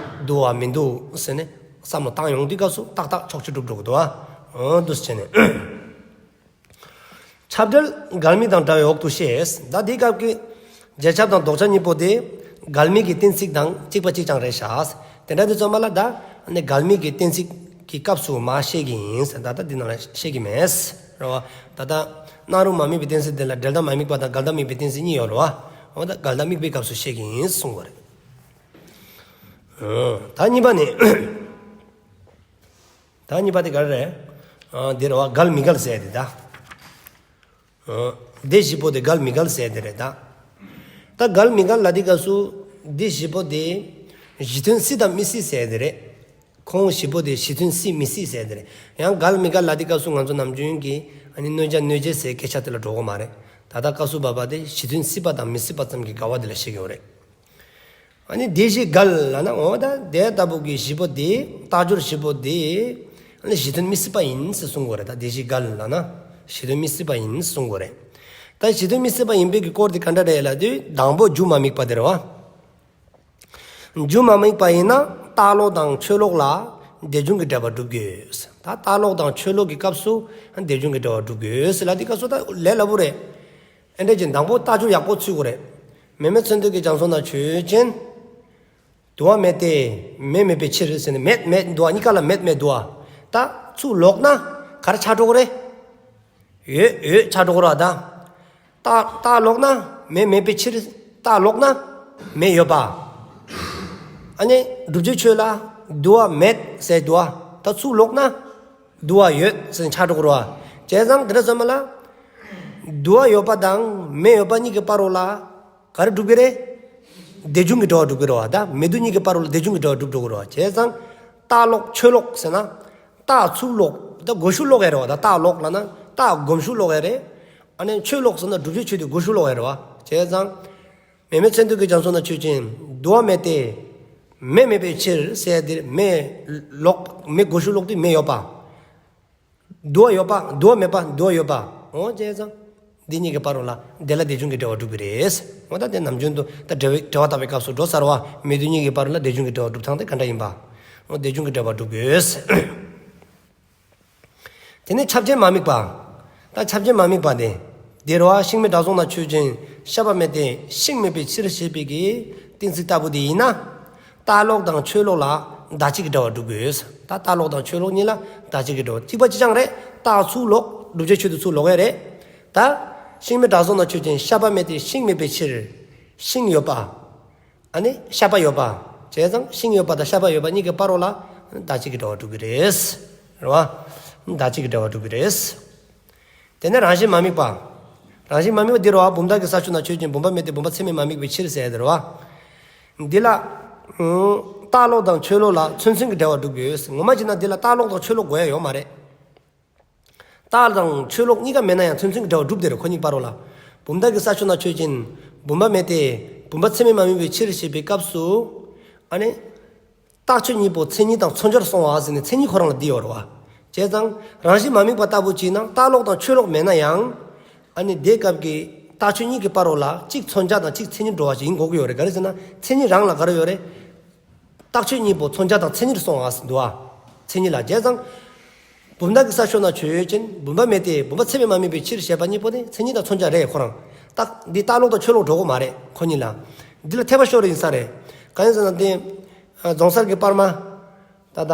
དུ་བ་མི་འདུག་ཟེར་ནས་བསམ་བློ་བཏང་ཡོང་དུས་སྐབས་སུ་ཏག་ཏག་ཕྱོགས་ཆོས་གྲུབ་འགྲོ་གི་འདུག་ཨ། འོ་འདུག་སེ་བྱས་ནས། ཁྱབ་འབྲེལ་འགལ་དམིགས་དང་བྲལ་བའི་འོག་ཏུ་ཤེས། ད་འདིའི་སྐབས་ཀྱི་ རྗེས་ཁྱབ་དང་ལྡོག་ཁྱབ་གཉིས་པོ་དེ་འགལ་དམིགས་ཀྱི་གཏན་ཚིགས་དང་གཅིག་པ་གཅིག་རྐྱང་རེད་ཤག། དེ་འདྲ་དུས་ཙམ་པ་ལ་ད་ནི་འགལ་དམིགས་ཀྱི་གཏན་ཚིགས་ཀྱི་སྐབས་སུ་མ་བཤད་ཀྱི་ཡིན་ཟེར། ད་ལྟ་འདི་ནང་ལ་བཤད་ཀྱི་མེད། རེད་བ། ད་ལྟ་སྣང་རུང་མ་དམིགས་པའི་གཏན་ཚིགས་དེ་ལ་འབྲེལ་ཟླ་མ་དམིགས་པ་དང་འགལ་ཟླ་དམིགས་པའི་གཏན་ཚིགས་གཉིས་ཡོད་རེད་བ། འོ་ད་འགལ་ཟླ་དམིགས་པའི་སྐབས་སུ་བཤད་ཀྱི་ཡིན་གསུང་བ་རེད། ད་གཉིས་པ་ནི། ད་གཉིས་པ་དེ་ག་རེ་རེད། ཨ། དེ་རེད་བ། འགལ་མི་འགལ་ཟེར་དེ་ད། ཨ། དེ་བཞི་པོ་དེ་འགལ་མི་འགལ་ཟེར་དེ་རེད་ད། ད་འགལ་མི་འགལ་ལ་དེ་སྐབས་སུ་དེ་བཞི་པོ་དེ་གཞི་མཐུན་སྲིད་དང་མི་སྲིད་ཟེར་དེ་རེད། ཁོང་བཞི་པོ་དེ་གཞི་མཐུན་སྲིད་མི་སྲིད་ཟེར་དེ་རེད། ཡང་འགལ་མི་འགལ་ལ་དེ་སྐབས་སུ་ང་ཚོ་ནམ་རྒྱུན་གྱི་ཨ་ནི་གནོད་བྱ་གནོད་བྱེད་ཟེར་སྐད་ཆ་དེ་ལ་འགྲོ་གི་མ་རེད། ད་ལྟ་སྐབས་སུ་བབ་པ་དེ་གཞི་མཐུན་སྲིད་པ་དང་མི་སྲིད་པ་ཙམ་གྱི་འགལ་བ་དེ་ལ་བཤད་ཀྱི་ཡོད་རེད། ཨ་ནི་དེ་བཞི་འགལ་ལབ་ན། འོ་ད་དེ་ལྟ་བུ་གི་བཞི་པོ་དེ། རྟགས་སྦྱོར་བཞི་པོ་དེ་ཨ་ནི་གཞི་མཐུན་མི་སྲིད་པ་ཡིན་ཟེར་གསུང་དགོས་རེད། ད་དེ་བཞི་འགལ་ལབ་ན་གཞི་མཐུན་མི་སྲིད་པ་ཡིན་གསུང་དགོས་རེད། ད་གཞི་མཐུན་མི་སྲིད་པ་ཡིན་པའི་གི་སྐོར་དེ་ག་འདྲ་རེད་ལབ་དུས། དང་པོ་རྒྱུ་མ་དམིགས་པ་དེ་རེད་བ། རྒྱུ་མ་དམིགས་པ་ཡིན་ན་རྟགས་ལོག་དང་ཆོས་ལོག་ལ་དེ་བྱུང་གི་འབྲེལ་བ་སྒྲུབ་དགོས། ད་རྟགས་ལོག་དང་ཆོས་ལོག་གི་སྐབས་སུ་དེ་བྱུང་གི་འབྲེལ་བ་སྒྲུབ་དགོས་ལབ་དུས་སྐབས་སུ་ད་ལས་སླ་པོ་རེད། ཨེ་འདྲ་ཅིག་དང་པོ་རྟགས་སྦྱོར་ཡག་པོ་ཚུད་དགོས་རེད། མེ་མེ་ཚེ་འདས་ཀྱི་སྦྱང་ཚུལ་ནང་ཆོས་ཅན། དུ་བ་མེད་དེ། མེ་མེད་པའི་ཕྱིར་ཟེར་ནས། མེད་མེད་འདུག་བ། གཉིས་ཀ་ལ་མེད་མེད་འདུག་བ། ད་ཚུར་ལོག་ན་ག་རེ་ཆགས་འགྲོ་གི་རེད། ཡོད་ཡོད་ཆགས་འགྲོ་གི་རེད་བ། ད་རྟགས་རྟགས་ལོག་ན་མེ་མེད་པའི་ཕྱིར། རྟགས་ལོག་ན་མེ་ཡོད་པ། ཨ་ནི་བསྒྲུབ་བྱའི་ཆོས་ལ་དུ་བ་མེད་ཟེར་འདུག་བ། ད་ཚུར་ལོག་ན་དུ་བ་ཡོད་ཟེར་ནས་ཆགས་འགྲོ་གི་རེད་བ། བྱས་ཙང་དེ་འདྲ་སོང་ཙང་ལ། དུ་བ་ཡོད་པ་དང་མེ་ཡོད་པ་གཉིས་ཀྱི་བར་རོ་ལ་ག་རེ་སྒྲུབ་ཀྱི་རེད། དེ་བྱུང་གི་འབྲེལ་བ་སྒྲུབ་ཀྱི་རེད་བ། ད་མེ་དུ་གཉིས་ཀྱི་བར་རོ་ལ་དེ་བྱུང་གི་འབྲེལ་བ་སྒྲུབ་འགྲོ་གི་རེད་བ། བྱས་ཙང་རྟགས་ལོག་ཆོས་ལོག་ཟེར་ན། རྟགས་ཚུར་ལོག། ད་གོ་ཤུགས་ལོག་ཡ་རེད་བ། ད་རྟགས་ལོག་ལབ་ན་རྟགས་གོམས་ཤུགས་ལོག་ཡ་རེད། ཨ་ནི་ཆོས་ལོག་ཟེར་ན་བསྒྲུབ་བྱའི་ཆོས་དེ་གོ་ཤུགས་ལོག་ཡ་རེད་བ། བྱས་ཙང་། མེ་མེ་ཚེ་འདས་ཀྱི་སྦྱང་ཚུལ་ནང་ཆོས་ཅན། དུ་བ་མེད་དེ། མེ་མེད་པའི་ཕྱིར་ཟེར་དེར་མེ་ལོག། མེ་གོ་ཤུགས་ལོག་དུས་མེ་ཡོད་པ། དུ་བ་ཡོད་པ། དུ་བ་མེད་པ། དུ་བ་ཡོད་པ། འོ་བྱས་ཙང་། འདི་གཉིས་ཀྱི་བར་རོ་ལ་དེ་ལ་དེ་བྱུང་གི་འབྲེལ་བ་སྒྲུབ་ཀྱི་རེད། འོ་ད་དེ་ནམ་རྒྱུན་དུ་ད་འབྲེལ་བའི་འབྲེལ་བ་བཏགས་པའི་སྐབས་སུ་འགྲོ་ཚར་བ། མེ་དུ་གཉིས་ཀྱི་བར་རོ་ལ་དེ་བྱུང་གི་འབྲེལ་བ་སྒྲུབ་སྟངས་དེ་ག་འདྲ་ཡིན་པ། འོ་དེ་བྱུང་གི་འབྲེལ་བ་སྒྲུབ་དགོས། དེ་ནས་ཁྱབ་ཆེན་མ་དམིགས་པ། ད་ཁྱབ་ཆེན་མ་དམིགས་པ་དེ། དེ་རེད་བ། ཤིང་མེ་བྲག་རྫོང་ན་ཆོས་ཅན། ཤ་པ་མེད་དེ། ཤིང་མེད་པའི་ཕྱིར་ཞེས་པའི་གི་གཏན་ཚིགས་ལྟ་བུ་དེ་ཡིན་ན། རྟགས་ལོག་དང་ཆོས་ལོག་ལ་བདག་གཅིག་གི་འབྲེལ་བ་སྒྲུབ་དགོས། ད་རྟགས་ལོག་དང་ཆོས་ལོག་གཉིས་ལ་བདག་གཅིག་གི་འབྲེལ་བ། གཅིག་པ་གཅིག་རྐྱང་རེད། རྟགས་ཚུར་ལོག། བསྒྲུབ་བྱའི་ཆོས་དེ་ཚུར་ལོག་ཡ་རེད། ད་ཤིང་མེ་བྲག་རྫོང་ན་ཆོས་ཅན། ཤ་པ་མེད་དེ། ཤིང་མེད་པའི་ཕྱིར། ཤིང་ཡོད་པ། ཨ་ནི་ཤ་པ་ཡོད་པ། བྱས་ཙང་ཤིང་ཡོད་པ་དང་ཤ་པ་ཡོད་པ་གཉིས་ཀྱི་བར་རོ་ལ་བདག་གཅིག་གི་འབྲེལ་བ་སྒྲུབ་ཀྱི་རེད། རེད་བ། བདག་གཅིག་གི་འབྲེལ་བ་སྒྲུབ་ཀྱི་རེད། དེ་ནས་རང་བཞིན་མ་དམིགས་པ། རང་བཞིན་མ་དམིགས་པ་འདི་རེད་བ། བུམ་དག་གི་ས་ཕྱོགས་ན་ཆོས་ཅན། བུམ་པ་མེད་དེ། བུམ་པ་ཚད་མས་མ་དམིགས་པའི་ཕྱིར་ཟེར་དེ་རེད་བ། འདི་ལ་ཨུམ། རྟགས་ལོག་དང་ཆོས་ལོག་ལ་མཚན་མཚོན་གྱི་འབྲེལ་བ་སྒྲུབ་དགོས། ངོ་མ་བྱས་ན་འདི་ལ་རྟགས་ལོག་དང་ཆོས་ལོག་དགོས་ཡ་ཡོད་མ་རེད། རྟགས་དང་ཆོས་ལོག་གཉིས་ཀ་མེད་ན་ཡང་མཚན་མཚོན་གྱི་འབྲེལ་བ་སྒྲུབ་དེ་རེད། ཁོ་གཉིས་བར་རོ་ལ། བུམ་དག་གི་ས་ཕྱོགས་ན་ཆོས་ཅན། བུམ་པ་མེད་དེ། བུམ་པ་ཚད་མས་མ་དམིགས་པའི་ཕྱིར་ཞེས་པའི་སྐབས་སུ། ཨ་ནི། རྟགས་ཆོས་གཉིས་པོ་མཚན་ཉིད་དང་མཚོན་བྱར་སོང་བ་ཟེར་ནས་མཚན་ཉིད་ཁོ་རང་ལ་འདི་ཡོད་རེད་བ། བྱས་ཙང་རང་བཞིན་མ་དམིགས་པ་ལྟ་བུ་བྱས་ན་རྟགས་ལོག་དང་ཆོས་ལོག་མེད་ན་ཡང་། ཨ་ནི་དེའི་སྐབས་ཀྱི་རྟགས་ཆོས་གཉིས་ཀྱི་བར་རོ་ལ་གཅིག་མཚོན་བྱ་དང་གཅིག་མཚན་ཉིད་འགྲོ་བ་ཞིག་ཡིན་དགོས་ཀྱི་ཡོད་རེད། ག་རེ་ཟེར་ན་མཚན་ཉིད་རང་ལ་ག་རེ་ཡོད་རེད། རྟགས་ཆོས་གཉིས་པོ་མཚོན་བྱ་དང་མཚན་ཉིད་སོང་བ་ཟེར་འདུག་བ། མཚན་ཉིད་ལ། བྱས་ཙང་། བུམ་དག་གི་ས་ཕྱོགས་ན་ཆོས་ཅན། བུམ་པ་མེད་དེ། བུམ་པ་ཚད་མས་མ་དམིགས་པའི་ཕྱིར་ཞེས་པ་གཉིས་པོ་དེ་མཚན་ཉིད་དང་མཚོན་བྱ་རེད་ཁོ་རང་། རྟགས་འདི་རྟགས་ལོག་དང་ཆོས་ལོག་འགྲོ་གི་མ་རེད་ཁོ་གཉིས་ལ། འདི་ལ་འཐད་པ་ཤོར་ཡིན་ས་རེད། གང་ཡིན་ཟེར་ན་དེ། རྫོང་སར་གྱི་པར་མ། ད་ལྟ།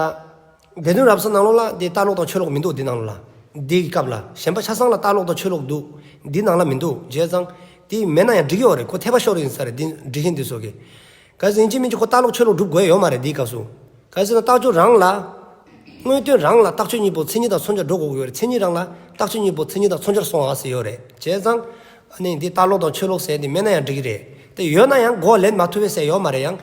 སྡེ་བདུན་རབ་གསལ་ནང་ལོགས་ལ་དེ་རྟགས་ལོག་དང་ཆོས་ལོག་མི་འདུག་འདི་ནང་ལོགས་ལ། འདིའི་སྐབས་ལ་གཞན་པ་ཆ་ཚང་ལ་རྟགས་ལོག་དང་ཆོས་ལོག་འདུག་འདི་ནང་ལ་མི་འདུག་བྱས་ཙང་། དེ་མེད་ན་ཡང་འགྲིག་གི་ཡོད་རེད། ཁོ་འཐད་པ་ཤོར་ཡིན་ས་རེད། འདི་འགྲེལ་ཆེན་འདི་ཚོ་གི། གལ་སྲིད་ཡིན་གཅིག་མིན་གཅིག་ཁོ་རྟགས་ལོག་ཆོས་ལོག་སྒྲུབ་དགོས་ཡོད་མ་རེད་འདིའི་སྐབས་སུ། གལ་སྲིད་ན་རྟགས་ཆོས་རང་ལ། དངོས་དོན་རང་ལ་རྟགས་ཆོས་གཉིས་པོ་མཚན་ཉིད་དང་མཚོན་བྱ་འགྲོ་དགོས་ཀྱི་ཡོད་རེད། མཚན་ཉིད་རང་ལ་རྟགས་ཆོས་གཉིས་པོ་མཚན་ཉིད་དང་མཚོན་བྱར་སོང་བ་ཟེར་ཡོད་རེད། བྱས་ཙང་། ཨ་ནི་འདི་རྟགས་ལོག་དང་ཆོས་ལོག་ཟེར་འདི་མེད་ན་ཡང་འགྲིག་གི་རེད། དེ་ཡོད་ན་ཡང་གོ་ལེན་མ་ཐུབ་པས་ཟེར་ཡོད་མ་རེད་ཡང་།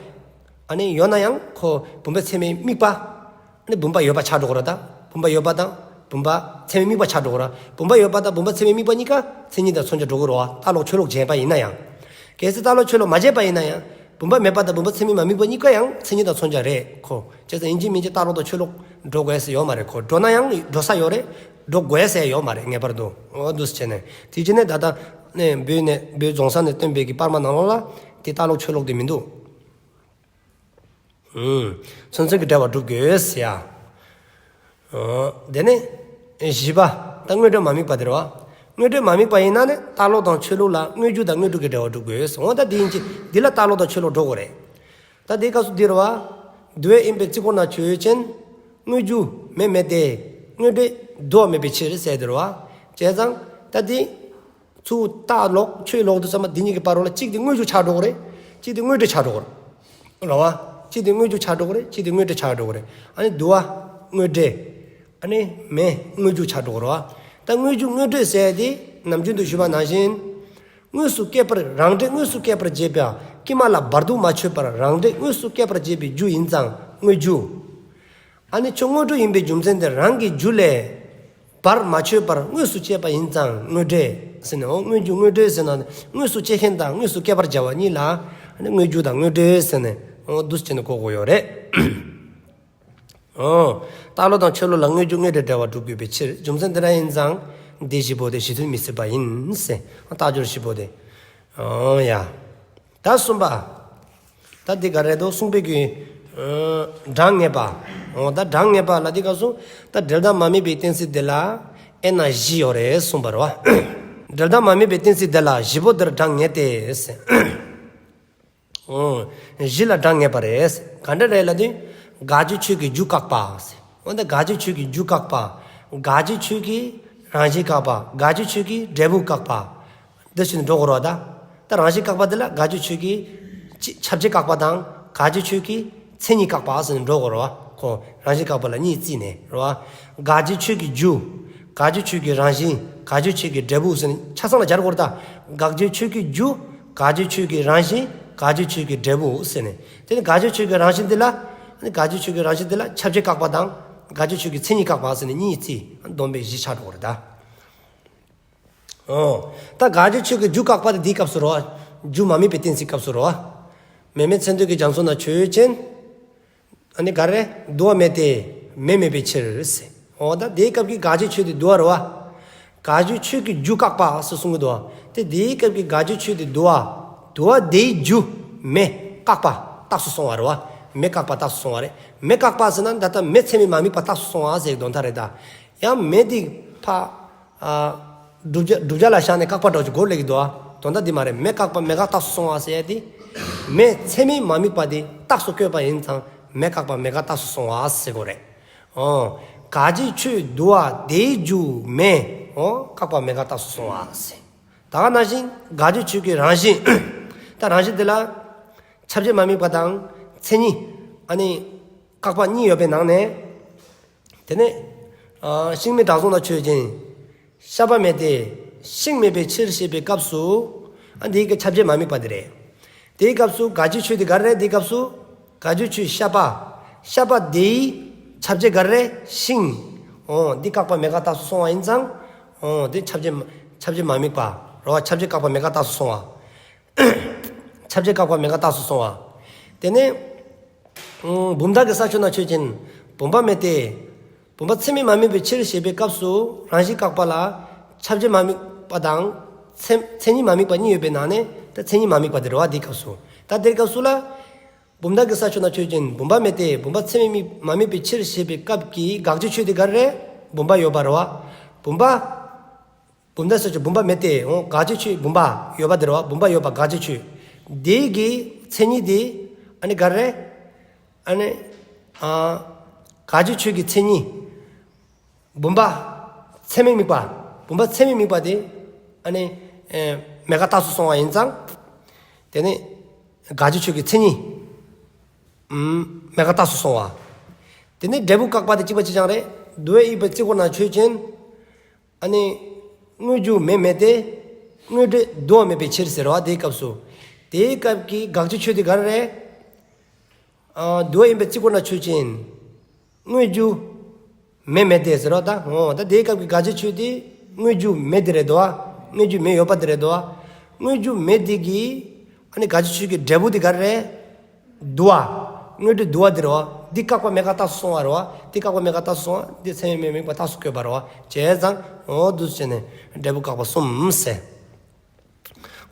ཨ་ནི་ཡོད་ན་ཡང་ཁོ་བུམ་པ་ཚད་མས་དམིགས་པ། ཨ་ནི་བུམ་པ་ཡོད་པ་ཆགས་འགྲོ་གི་རེད་ད། བུམ་པ་ཡོད་པ་དང་བུམ་པ་ཚད་མས་དམིགས་པ་ཆགས་འགྲོ་གི་རེད། བུམ་པ་ཡོད་པ་དང་བུམ་པ་ཚད་མས་དམིགས་པ་གཉིས་ཀ་མཚན་ཉིད་དང་མཚོན་བྱ་འགྲོ་གི་རེད་བ། རྟགས་ལོག་ཆོས་ལོག་བྱས་པ་ཡིན་ན་ཡང་། གལ་སྲིད་རྟགས་ལོག་ཆོས་ལོག་མ་བྱས་པ་ཡིན་ན་ཡང་། བུམ་པ་མེད་པ་དང་བུམ་པ་ཚད་མས་མ་དམིགས་པ་གཉིས་ཀ་ཡང་མཚན་ཉིད་དང་མཚོན་བྱ་རེད་ཁོ། བྱས་ཙང་ཡིན་གཅིག་མིན་གཅིག་རྟགས་ལོག་དང་ཆོས་ལོག་འགྲོ་དགོས་ཟེར་ཡོད་མ་རེད་ཁོ། འགྲོ་ན་ཡང་འགྲོ་ས་ཡོད་རེད། འགྲོ་དགོས་ཟེར་ཡོད་མ་རེད་ངེས་པར་དུ། འོ་འདུག་སེ་བྱས་ནས་དེ་བྱས་ནས་ད་ལྟ་ནས་བོད་ནས་བོད་རྫོང་ས་ནས་བཏོན་པའི་གི་པར་མ་ནང་ལོགས་ལ་དེ་རྟགས་ལོག་ཆོས་ལོག་དེ་མི་འདུག་ཨུམ། མཚན་མཚོན་གྱི་འབྲེལ་བ་སྒྲུབ་དགོས་ཟེར་ཡ། ཨོ། དེ་ནས་བཞི་པ། ད་དངོས་འབྲས་མ་དམིགས་པ་དེ་རེད་བ། དངོས་འབྲས་མ་དམིགས་པ་ཡིན་ན་ནི་རྟགས་ལོག་དང་ཆོས་ལོག་ལ་དངོས་རྒྱུ་དང་དངོས་གྲུབ་ཀྱི་འབྲེལ་བ་སྒྲུབ་དགོས། འོ་ད་འདི་ཡིན་གྱི་འདི་ལ་རྟགས་ལོག་དང་ཆོས་ལོག་འགྲོ་དགོས་རེད། ད་འདི་སྐབས་སུ་འདིར་བ། དུ་བའི་ཨིན་པའི་རྩིས་སྐོར་ན་ཆོས་ཅན། དངོས་རྒྱུ་མེ་མེད་དེ། དངོས་འབྲས་དུ་བ་མེད་པའི་ཕྱིར་ཟེར་འདིར་བ། བྱས་ཙང་ད་འདི། ཚུར་རྟགས་ལོག་ཆོས་ལོག་དུ་བསམ་པ་འདི་གཉིས་ཀྱི་བར་རོ་ལ་གཅིག་དེ་དངོས་རྒྱུ་ཆགས་འགྲོ་གི་རེད། གཅིག་དེ་དངོས་འབྲས་ཆགས་འགྲོ་གི་རེད། རེད་བ། གཅིག་དེ་དངོས་རྒྱུ་ཆགས་འགྲོ་གི་རེད། གཅིག་དེ་དངོས་འབྲས་ཆགས་འགྲོ་གི་རེད། ཨ་ནི་དུ་བ་དངོས་འབྲས། ཨ་ནི་མེ་དངོས་རྒྱུ་ཆགས་འགྲོ་གི་རེད་བ། ད་དངོས་རྒྱུ་དངོས་འབྲས་ཟེར་དེ་ནམ་རྒྱུན་དུ་ཞུས་པ་ནང་བཞིན། དངོས་སུ་སྐྱེད་པར་རང་འབྲས་དངོས་སུ་སྐྱེད་པར་བྱེད་པ་ཀྱེ་མ་ལ་བར་དུ་མ་ཆོད་པར་རང་འབྲས་དངོས་སུ་སྐྱེད་པར་བྱེད་པའི་རྒྱུ་ཡིན་ཙང་དངོས་རྒྱུ། ཨ་ནི་ཆོས་དངོས་གྲུབ་ཡིན་པའི་རྒྱུ་མཚན་དེ་རང་གི་རྒྱུ་ལས་བར་མ་ཆོད་པར་དངོས་སུ་སྐྱེས་པ་ཡིན་ཙང་དངོས་འབྲས་ཟེར་ནས། འོ་དངོས་རྒྱུ་དངོས་འབྲས་ཟེར་ན་དངོས་སུ་སྐྱེ་མཁན་དང་དངོས་སུ་སྐྱེད་པར་བྱ་བ་གཉིས་ལ་ཨ་ནི་དངོས་རྒྱུ་དང་དངོས་འབྲས་ཟེར་ནས། འོ་འདུག་སེ་བྱས་ནས་གོ་དགོས་ཡོད་རེད། འོ། རྟགས་ལོག་དང་ཆོས་ལོག་ལ་དངོས་རྒྱུ་དངོས་འབྲས་འབྲེལ་བ་སྒྲུབ་དགོས་པའི་ཕྱིར། རྒྱུ་མཚན་དེ་འདྲ་ཡིན་ཙང་འདི་བཞི་པོ་དེ་གཞི་མཐུན་མི་སྲིད་པ་ཡིན་ཟེར། རྟགས་སྦྱོར་བཞི་པོ་དེ། འོ་ཡ། ད་གསུམ་པ། ད་འདི་ག་རེ་འདུག་གསུངས་པའི་གི། ཨ། གྲངས་ངེས་པ། འོ་ད་གྲངས་ངེས་པ་ལ་འདི་སྐབས་སུ་ད་འབྲེལ་ཟླ་མ་དམིགས་པའི་གཏན་ཚིགས་དེ་ལ་དབྱེ་ན་བཞི་ཡོད་རེད་གསུངས་པ་རེད་བ། འབྲེལ་ཟླ་མ་དམིགས་པའི་གཏན་ཚིགས་དེ་ལ་བཞི་པོ་འདིར་གྲངས་ངེས་ཏེ་ཟེར། འོ། བཞི་ལ་གྲངས་ངེས་པ་རེད་ཟེར། ག་འདྲ་རེད་ལབ་དུས། དགག་བྱའི་ཆོས་ཀྱི་རྒྱུ་བཀག་པ་ཟེར། འོ་ད་དགག་བྱའི་ཆོས་ཀྱི་རྒྱུ་བཀག་པ། དགག་བྱའི་ཆོས་ཀྱི་རང་བཞིན་བཀག་པ། དགག་བྱའི་ཆོས་ཀྱི་འབྲས་བུ་བཀག་པ། འདི་བཞིན་འགྲོ་དགོས་རེད་བ་ད། ད་རང་བཞིན་བཀག་པ་འདི་ལ་དགག་བྱའི་ཆོས་ཀྱི་ཁྱབ་བྱེད་བཀག་པ་དང་དགག་བྱའི་ཆོས་ཀྱི་མཚན་ཉིད་བཀག་པ་ཟེར་ནས་འགྲོ་དགོས་རེད་བ། ཁོ་རང་བཞིན་བཀག་པ་ལ་གཉིས་བརྩིས་ནས་རེད་བ། དགག་བྱའི་ཆོས་ཀྱི་རྒྱུ། དགག་བྱའི་ཆོས་ཀྱི་རང་བཞིན། དགག་བྱའི་ཆོས་ཀྱི་འབྲས་བུ་ཟེར་ནས་ཆ་ཚང་ལ་སྦྱར་དགོས་རེད་ད། དགག་བྱའི་ཆོས་ཀྱི་རྒྱུ། དགག་བྱའི་ཆོས་ཀྱི་རང་བཞིན། དགག་བྱའི་ཆོས་ཀྱི་འབྲས་བུ་ཟེར་ནས། དེ་ནས་དགག་བྱའི་ཆོས་ཀྱི་རང་བཞིན་འདི་ལ། དགག་བྱའི་ཆོས་ཀྱི་རང་བཞིན་འདི་ལ་ཁྱབ་བྱེད་བཀག་པ་དང་། དགག་བྱའི་ཆོས་ཀྱི་མཚན་ཉིད་བཀག་པ་ཟེར་ནས་གཉིས་བརྩིས། བསྡོམས་པས་བཞི་ཆགས་འགྲོ་གི་རེད་ད། འོ། ད་དགག་བྱའི་ཆོས་ཀྱི་རྒྱུ་བཀག་པ་དེ་འདིའི་སྐབས་སུ་རེད་བ། རྒྱུ་མ་དམིགས་པའི་གཏན་ཚིགས་སྐབས་སུ་རེད་བ། མེ་མེད་མཚན་ལྡན་གྱི་རྒྱ་མཚོ་ན་ཆོས་ཅན། ཨ་ནི་ག་རེ། དུ་བ་མེད་དེ། མེ་མེད་པའི་ཕྱིར་ཟེར། འོ་ད་དེའི་སྐབས་ཀྱི་དགག་བྱའི་ཆོས་དེ་དུ་བ་རེད་བ། དགག་བྱའི་ཆོས་ཀྱི་རྒྱུ་བཀག་པ་ཟེར་གསུང་གི་འདུག་བ། དེ་དེའི་སྐབས་ཀྱི་དགག་བྱའི་ཆོས་དེ་དུ་བ། དུ་བ་དེའི་རྒྱུ་མེ་བཀག་པ་རྟགས་སུ་སོང་བ་རེད་བ། མེ་བཀག་པ་རྟགས་སུ་སོང་བ་རེད། མེ་བཀག་པ་ཟེར་ན་ད་ལྟ་མེ་ཚད་མས་མ་དམིགས་པ་རྟགས་སུ་སོང་བ་ཟེར་དོན་དག་རེད་ད། ཡང་མེ་དེ་ཕ། ཨ། བསྒྲུབ་བྱ་བསྒྲུབ་བྱ་ལ་བཞག་ནས་བཀག་པ་འདྲ་བོ་ཅིག་གོ་སླེབས་ཀྱི་འདུག་ཨ། དོན་དག་འདི་མ་རེད། མེ་བཀག་པ་མེད་དགག་རྟགས་སུ་སོང་བ་ཟེར་ཡ་དེ། མེ་ཚད་མས་མ་དམིགས་པ་དེ་རྟགས་སུ་བཀོད་པ་ཡིན་ཙང་མེ་བཀག་པ་མེད་དགག་རྟགས་སུ་སོང་བ་ཟེར་དགོས་རེད། འོ། དགག་བྱའི་ཆོས་དུ་བ་དེའི་རྒྱུ་མེ། འོ། བཀག་པ་མེད་དགག་རྟགས་སུ་སོང་བ་ཟེར། ད་ག་ནང་བཞིན་དགག་བྱའི་ཆོས་ཀྱི་རང་བཞིན། ད་རང་བཞིན་དེ་ལ་ཁྱབ་བྱེད་མ་དམིགས་པ་དང་མཚན་ཉིད། ཨ་ནི་བཀག་པ་གཉིས་ཡོད་པའི་ནང་ནས། དེ་ནས། ཨ། ཤིང་མེད་བྲག་རྫོང་ན་ཆོས་ཅན། ཤ་པ་མེད་དེ། ཤིང་མེད་པའི་ཕྱིར་ཞེས་པའི་སྐབས་སུ། ཨ། འདིའི་གི་ཁྱབ་བྱེད་མ་དམིགས་པ་དེ་རེད། དེའི་སྐབས་སུ་དགག་བྱའི་ཆོས་དེ་ག་རེ་རེད། དེའི་སྐབས་སུ། དགག་བྱའི་ཆོས་ཤ་པ། ཤ་པ་དེའི་ཁྱབ་བྱེད་ག་རེ་རེད། ཤིང་། འོ། འདི་བཀག་པ་མེད་དགག་རྟགས་སུ་སོང་བ་ཡིན་ཙང་། འོ། འདི་ཁྱབ་བྱེད་མ་ཁྱབ་བྱེད་མ་དམིགས་པ་རེད་བ། ཁྱབ་བྱེད་བཀག་པ་མེད་དགག་རྟགས་སུ་སོང་བ། ཁྱབ་བྱེད་བཀག་པ་མེད་དགག་རྟགས་སུ་སོང་བ། དེ་ནས། ཨུམ། བུམ་དག་གི་ས་ཕྱོགས་ན་ཆོས་ཅན། བུམ་པ་མེད་དེ། བུམ་པ་ཚད་མས་མ་དམིགས་པའི་ཕྱིར་ཞེས་པའི་སྐབས་སུ་རང་བཞིན་བཀག་པ་ལ་ཁྱབ་བྱེད་མ་དམིགས་པ་དང་། མཚན་མཚན་ཉིད་མ་དམིགས་པ་གཉིས་ཡོད་པའི་ནང་ནས་ད་མཚན་ཉིད་མ་དམིགས་པ་དེ་རེད་བ། དེའི་སྐབས་སུ། ད་དེའི་སྐབས་སུ་ལ། བུམ་དག་གི་ས་ཕྱོགས་ན་ཆོས་ཅན། བུམ་པ་མེད་དེ། བུམ་པ་ཚད་མས་མ་དམིགས་པའི་ཕྱིར་ཞེས་པའི་སྐབས་ཀྱི་དགག་བྱའི་ཆོས་དེ་ག་རེ་རེད། བུམ་པ་ཡོད་པ་རེད་བ། བུམ་པ། བུམ་དག་ས་ཕྱོགས་བུམ་པ་མེད་དེ། འོ། དགག་བྱའི་ཆོས་བུམ་པ་ཡོད་པ་དེ་རེད་བ། བུམ་པ་ཡོད་པ་དགག་བྱའི་ཆོས། དེ་གི་མཚན་ཉིད་དེ། ཨ་ནི་ག་རེ། ཨ་ནི། ཨ། དགག་བྱའི་ཆོས་ཀྱི་མཚན་ཉིད། བུམ་པ་ཚད་མས་དམིགས་པ། བུམ་པ་ཚད་མས་དམིགས་པ་དེ། ཨ་ནི། ཨེ། མེད་དགག་རྟགས་སུ་སོང་བ་ཡིན་ཙང་། དེ་ནི། དགག་བྱའི་ཆོས་ཀྱི་མཚན་ཉིད། ཨུམ། མེད་དགག་རྟགས་སུ་སོང་བ། དེ་ནི་འབྲས་བུ་བཀག་པ་དེ་གཅིག་པ་གཅིག་རྐྱང་རེད། དུ་བའི་ཨིན་པའི་རྩིས་སྐོར་ན་ཆོས་ཅན། ཨ་ནི། དངོས་རྒྱུ་མེ་མེད་དེ། དངོས་འབྲས་དུ་བ་མེད་པའི་ཕྱིར་ཟེར་བ་དེའི་སྐབས་སུ། དེའི་སྐབས་ཀྱི་དགག་བྱའི་ཆོས་དེ་ག་རེ་རེད། ཨ། དུ་བ་ཨིན་པའི་རྩིས་སྐོར་ན་ཆོས་ཅན། དངོས་རྒྱུ་མེ་མེད་དེ་ཟེར་བ་ད། འོ། ད་དེའི་སྐབས་ཀྱི་དགག་བྱའི་ཆོས་དེ་དངོས་རྒྱུ་མེ་དེ་རེད་དོ། དངོས་རྒྱུ་མེ་ཡོད་པ་དེ་རེད་དོ། དངོས་རྒྱུ་མེ་དེ་གི། ཨ་ནི་དགག་བྱའི་ཆོས་ཀྱི་འབྲས་བུ་དེ་ག་རེ་རེད། དུ་བ། དངོས་འབྲས་དུ་བ་དེ་རེད་བ། འདི་བཀག་པ་མེད་དགག་རྟགས་སུ་སོང་བ་རེད་བ། འདི་བཀག་པ་མེད་དགག་རྟགས་སུ་སོང་བ། འདི་ཚད་མས་མེ་དམིགས་པ་རྟགས་སུ་བཀོད་པ་རེད་བ། བྱས་ཙང་། འོ། འདུག་སེ་བྱས་ནས་འབྲས་བུ་བཀག་པ་གསུམ་ཟེར།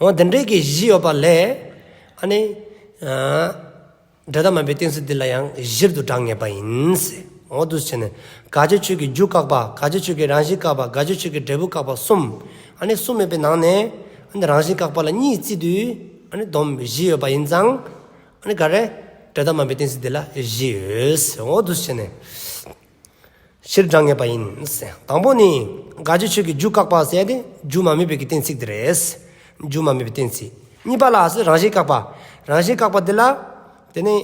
འོ། དེ་འདྲའི་གི་གཞི་ཡོད་པ་ལས། ཨ་ནི། ཨ། འབྲེལ་ཟླ་མ་དམིགས་པའི་གཏན་ཚིགས་འདི་ལ་ཡང་བཞིར་དུ་གྲངས་ངེས་པ་ཡིན་ཟེར། འོ། འདུག་སེ་བྱས་ནས། དགག་བྱའི་ཆོས་ཀྱི་རྒྱུ་བཀག་པ། དགག་བྱའི་ཆོས་ཀྱི་རང་བཞིན་བཀག་པ། དགག་བྱའི་ཆོས་ཀྱི་འབྲས་བུ་བཀག་པ་གསུམ། ཨ་ནི་གསུམ་ཡོད་པའི་ནང་ནས་ཨ་ནི་རང་བཞིན་བཀག་པ་ལ་གཉིས་བརྩིས་དུས་ཨ་ནི་སྡོམ་བཞི་ཡོད་པ་ཡིན་ཙང་། ཨ་ནི་ག་རེ། འབྲེལ་ཟླ་མ་དམིགས་གཏན་ཚིགས་འདི་ལ་བཞི་ཡོད། འོ་འདུག་སེ་བྱས་ནས། བཞིར་གྲངས་ངེས་པ་ཡིན། དང་པོ་ནི། དགག་བྱའི་ཆོས་ཀྱི་རྒྱུ་བཀག་པ་ཟེར་ཏེ་རྒྱུ་མ་དམིགས་པའི་གི་གཏན་ཚིགས་དེ་རེད། རྒྱུ་མ་དམིགས་པའི་གཏན་ཚིགས། གཉིས་པ་ལ་ཟེར་རང་བཞིན་བཀག་པ། རང་བཞིན་བཀག་པ་འདི་ལ། དེ་ནི།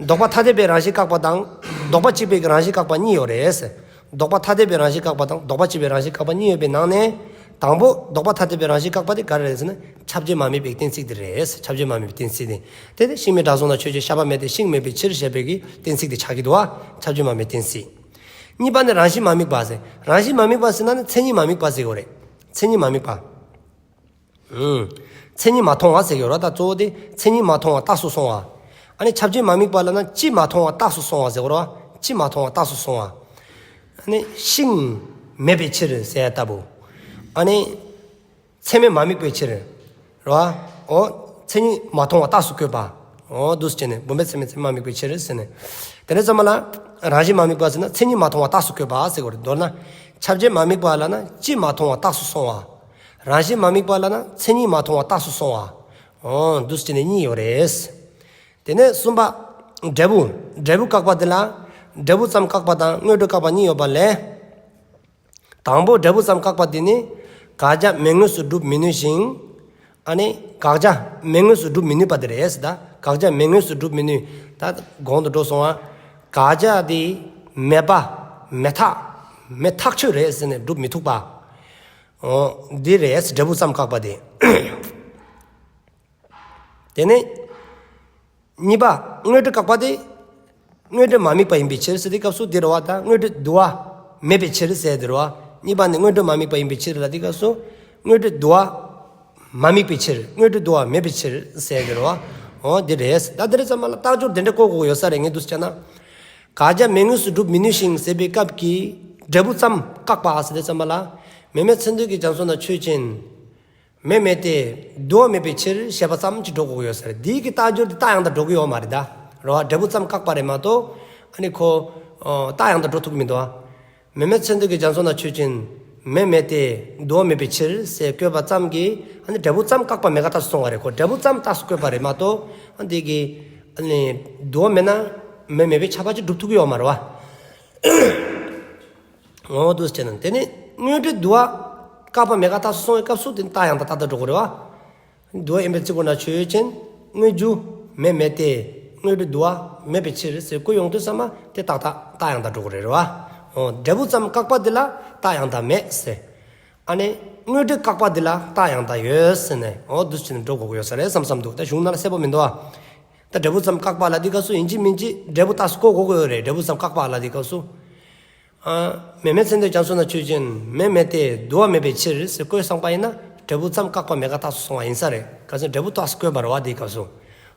ལྡོག་པ་ཐ་དད་པའི་རང་བཞིན་བཀག་པ་དང་། ལྡོག་པ་གཅིག་པའི་གི་རང་བཞིན་བཀག་པ་གཉིས་ཡོད་རེད། ལྡོག་པ་ཐ་དད་པའི་རང་བཞིན་བཀག་པ་དང་ལྡོག་པ་གཅིག་པའི་རང་བཞིན་བཀག་པ་གཉིས་ཡོད་པའི་ནང་ནས། དང་པོ་ལྡོག་པ་ཐ་དད་པའི་རང་བཞིན་བཀག་པ་དེ་ག་རེ་རེད་ཟེར་ན། ཁྱབ་བྱེད་མ་དམིགས་པའི་གཏན་ཚིགས་དེ་རེད། ཁྱབ་བྱེད་མ་དམིགས་པའི་གཏན་ཚིགས་དེ། དེ་ནི་ཤིང་མེད་བྲག་བཟུང་ན་ཆོས་ཅན། ཤ་པ་མེད་དེ་ཤིང་མེད་པའི་ཕྱིར་ཞེས་པའི་གི་གཏན་ཚིགས་དེ་ཆགས་ཀྱི་འདུག་བ། ཁྱབ་བྱེད་མ་དམིགས་གཏན་ཚིགས། གཉིས་པ་ནི་རང་བཞིན་མ་དམིགས་པ་ཟེར། རང་བཞིན་མ་དམིགས་པ་ཟེར་ན་ནི་མཚན་ཉིད་མ་དམིགས་པ་ཟེར་གྱི་ཡོད་རེད། མཚན་ཉིད་མ་དམིགས་པ། ཨུམ། མཚན་ཉིད་མ་མཐོང་བ་ཟེར་གྱི་ཡོད་རེད། ད་གཙོ་བོ་དེ་མཚན་ཉིད་མ་མཐོང་བ་རྟགས་སུ་སོང་བ། ཨ་ནི་ཁྱབ་བྱེད་མ་དམིགས་པ་ལབ་ན་སྤྱི་མ་མཐོང་བ་རྟགས་སུ་སོང་བ་ཟེར་གྱི་ཡོད་རེད་བ། སྤྱི་མ་མཐོང་བ་རྟགས་སུ་སོང་བ། ཨ་ནི་ཤིང་མེད་པའི་ཕྱིར་ཟེར་ལྟ་བུ། ཨ་ནི་ཚད་མས་མ་དམིགས་པའི་ཕྱིར། རེད་བ། འོ། མཚན་ཉིད་མ་མཐོང་བ་རྟགས་སུ་བཀོད་པ། འོ་འདུག་སེ་བྱས་ནས་བུམ་པའི་ཚད་མས་ཚད་མ་དམིགས་པའི་ཕྱིར་ཟེར་ནས། དེ་ནས་ཚང་མ་ལ་རང་བཞིན་མ་དམིགས་པ་ཟེར་ན་མཚན་ཉིད་མ་མཐོང་བ་རྟགས་སུ་བཀོད་པ་ཟེར་གྱི་ཡོད་རེད། མདོར་ན། ཁྱབ་བྱེད་མ་དམིགས་པ་ལབ་ན་སྤྱི་མ་མཐོང་བ་རྟགས་སུ་སོང་བ། རང་བཞིན་མ་དམིགས་པ་ལབ་ན་མཚན་ཉིད་མ་མཐོང་བ་རྟགས་སུ་སོང་བ། འོ་འདུག་སེ་བྱས་ནས་གཉིས་ཡོད་རེད། དེ་ནས་གསུམ་པ། འབྲས་བུ། འབྲས་བུ་བཀག་པ་འདི་ལ། འབྲས་བུ་ཙམ་བཀག་པ་དང་དངོས་འབྲས་བཀག་པ་གཉིས་ཡོད་པ་ལས། དང་པོ་འབྲས་བུ་ཙམ་བཀག་པ་འདི་ནི། དགག་བྱ་མེད་ངེས་སུ་སྒྲུབ་མི་ནུས་ཤིང་། ཨ་ནི་དགག་བྱ་མེད་ངེས་སུ་སྒྲུབ་མི་ནུས་པ་དེ་རེད་ཟེར། ད་དགག་བྱ་མེད་ངེས་སུ་སྒྲུབ་མི་ནུས། ད་གོང་དུ་འགྲོ་སོང་བ། དགག་བྱ་དེ་མེད་པ། མེད་ཐག་མེད་ཐག་ཆོད་རེད་ཟེར་ནས་སྒྲུབ་མི་ཐུབ་པ། འོ། འདི་རེད་འབྲས་བུ་ཙམ་བཀག་པ་དེ། དེ་ནས། གཉིས་པ། དངོས་འབྲས་བཀག་པ་དེ། དངོས་འབྲས་མ་དམིགས་པ་ཡིན་པའི་ཕྱིར་ཟེར་དེ་སྐབས་སུ་དེ་རེད་བ། ད་དངོས་འབྲས་དུ་བ་མེད་པའི་ཕྱིར་ཟེར་དེ་རེད་བ། གཉིས་པ་ནི་དངོས་འབྲས་མ་དམིགས་པ་ཡིན་པའི་ཕྱིར་ལ་དེ་སྐབས་སུ། དངོས་འབྲས་དུ་བ་མ་དམིགས་པའི་ཕྱིར། དངོས་འབྲས་དུ་བ་མེད་པའི་ཕྱིར་ཟེར་དེ་རེད་བ། འོ་དེ་རེད། ད་དེ་རེད་ཚང་མ་ལ་རྟགས་སྦྱོར་དེ་འདྲ་བཀོད་དགོས་ཡོད་ས་རེད། ངས་འདུག་སེ་བྱས་ན། དགག་བྱ་མེད་ངེས་སུ་སྒྲུབ་མི་ནུས་ཤིང་ཟེར་བའི་སྐབས་ཀྱི་འབྲས་བུ་ཙམ་བཀག་པ་ཟེར་དེ་ཚང་མ་ལ། མེ་མེད་མཚན་དོན་གྱི་རྒྱ་མཚོ་ན་ཆོས་ཅན། མེ་མེད་དེ། དུ་བ་མེད་པའི་ཕྱིར་ཞེས་པ་ཙམ་གྱིས་འགྲོ་དགོས་ཡོད་ས་རེད། འདི་གི་རྟགས་སྦྱོར་འདི་རྟགས་ཡང་དག་འགྲོ་གི་ཡོད་མ་རེད་ད། རེད་བ། འབྲས་བུ་ཙམ་བཀག་པ་རེད་མ་གཏོགས། ཨ་ནི་ཁོ། ཨོ། རྟགས་ཡང་དག་འགྲོ་ཐུབ་ཀྱི་མི་འདུག་བ། མེ་མེད་མཚན་དོན་གྱི་རྒྱ་མཚོ་ན་ཆོས་ཅན། མེ་མེད་དེ། དུ་བ་མེད་པའི་ཕྱིར་ཟེར་བཀོད་པ་ཙམ་གྱིས། ཨ་ནི་འབྲས་བུ་ཙམ་བཀག་པ་མེད་པ་རྟགས་སུ་སོང་བ་རེད། ཁོ་འབྲས་བུ་ཙམ་རྟགས་སུ་བཀོད་པ་རེད་མ་གཏོགས། ཨ་འདི་གི། ཨ་ནི། དུ་བ་མེད་ན། མེ་མེད་པའི་ཁྱབ་པ་ཅིག་སྒྲུབ་ཐུབ་ཀྱི་ཡོད་མ་རེད་བ། འོ་འདུག་སེ་བྱས་ན། དེ་ནི་དངོས་འབྲས་དུ་བ་བཀག་པ་མེད་པ་རྟགས་སུ་སོང་བའི་སྐབས་སུ་དེ་ནི་རྟགས་ཡང་དག་ཏག་ཏག་འགྲོ་གི་རེད་བ། དུ་བ་ཡིན་པའི་ཚིག་གོ་ན་ཆོས་ཅན། དངོས་རྒྱུ་མེ་མེད་དེ། དངོས་འབྲས་དུ་བ་མེད་པའི་ཕྱིར་ཟེར་བཀོད་ཡོང་དུས་ཙམ་པ་དེ་ཏག་ཏག་རྟགས་ཡང་དག་འགྲོ་གི་རེད་བ། འོ་འབྲས་བུ་ཙམ་བཀག་པ་འདི་ལ་རྟགས་ཡང་དག་མེད་ཟེར། ཨ་ནི་དངོས་འབྲས་བཀག་པ་འདི་ལ་རྟགས་ཡང་དག་ཡོད་ཟེར་ནས། འོ་འདུག་སེ་བྱས་ནས་འགྲོ་དགོས་ཀྱི་ཡོད་ས་རེད་བསམ་བསམ་འདུག་ད་གཞུང་ནང་ལ་གསལ་པོ་མི་འདུག་བ། ད་འབྲས་བུ་ཙམ་བཀག་པ་ལ་འདི་སྐབས་སུ་ཡིན་གཅིག་མིན་གཅིག་འབྲས་བུ་རྟགས་སུ་བཀོད་དགོས་ཀྱི་ཡོད་རེད། འབྲས་བུ་ཙམ་བཀག་པ་ལ་འདི་སྐབས་སུ། ཨ། མེ་མེད་མཚན་དོན་གྱི་རྒྱ་མཚོ་ན་ཆོས་ཅན། མེ་མེད་དེ། དུ་བ་མེད་པའི་ཕྱིར་ཟེར་བཀོད་སོང་པ་ཡིན་ན། འབྲས་བུ་ཙམ་བཀག་པ་མེད་པ་རྟགས་སུ་སོང་བ་ཡིན་ས་རེད། ག་ཚོད་འབྲས་བུ་རྟགས་སུ་བཀོད་པ་རེད་བ་འདི་སྐབས་སུ།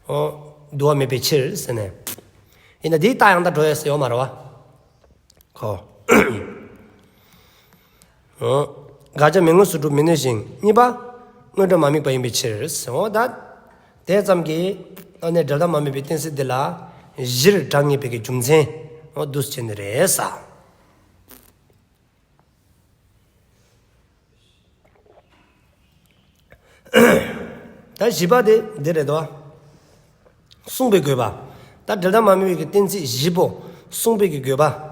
འོ། དུ་བ་མེད་པའི་ཕྱིར་ཟེར་ནས། ཡིན་ན་འདི་རྟགས་ཡང་དག་འགྲོ་ཡས་ཡོད་མ་རེད་བ། ཁོ། འོ། དགག་བྱ་མེད་ངེས་སུ་སྒྲུབ་མི་ནུས་ཤིང་། གཉིས་པ། དངོས་འབྲས་མ་དམིགས་པ་ཡིན་པའི་ཕྱིར། འོ་ད། དེ་ཙམ་གྱིས། ཨ་ནི་འབྲེལ་ཟླ་མ་དམིགས་པའི་གཏན་ཚིགས་འདི་ལ། བཞིར་གྲངས་ངེས་པའི་གི་རྒྱུ་མཚན། འོ་འདུག་སེ་བྱས་ནས་རེད་ས། ད་བཞི་པ་དེ་འདི་རེད་དོ། གསུངས་པའི་དགོས་པ། ད་འབྲེལ་ཟླ་མ་དམིགས་པའི་གི་གཏན་ཚིགས་བཞི་པོ་གསུངས་པའི་གི་དགོས་པ།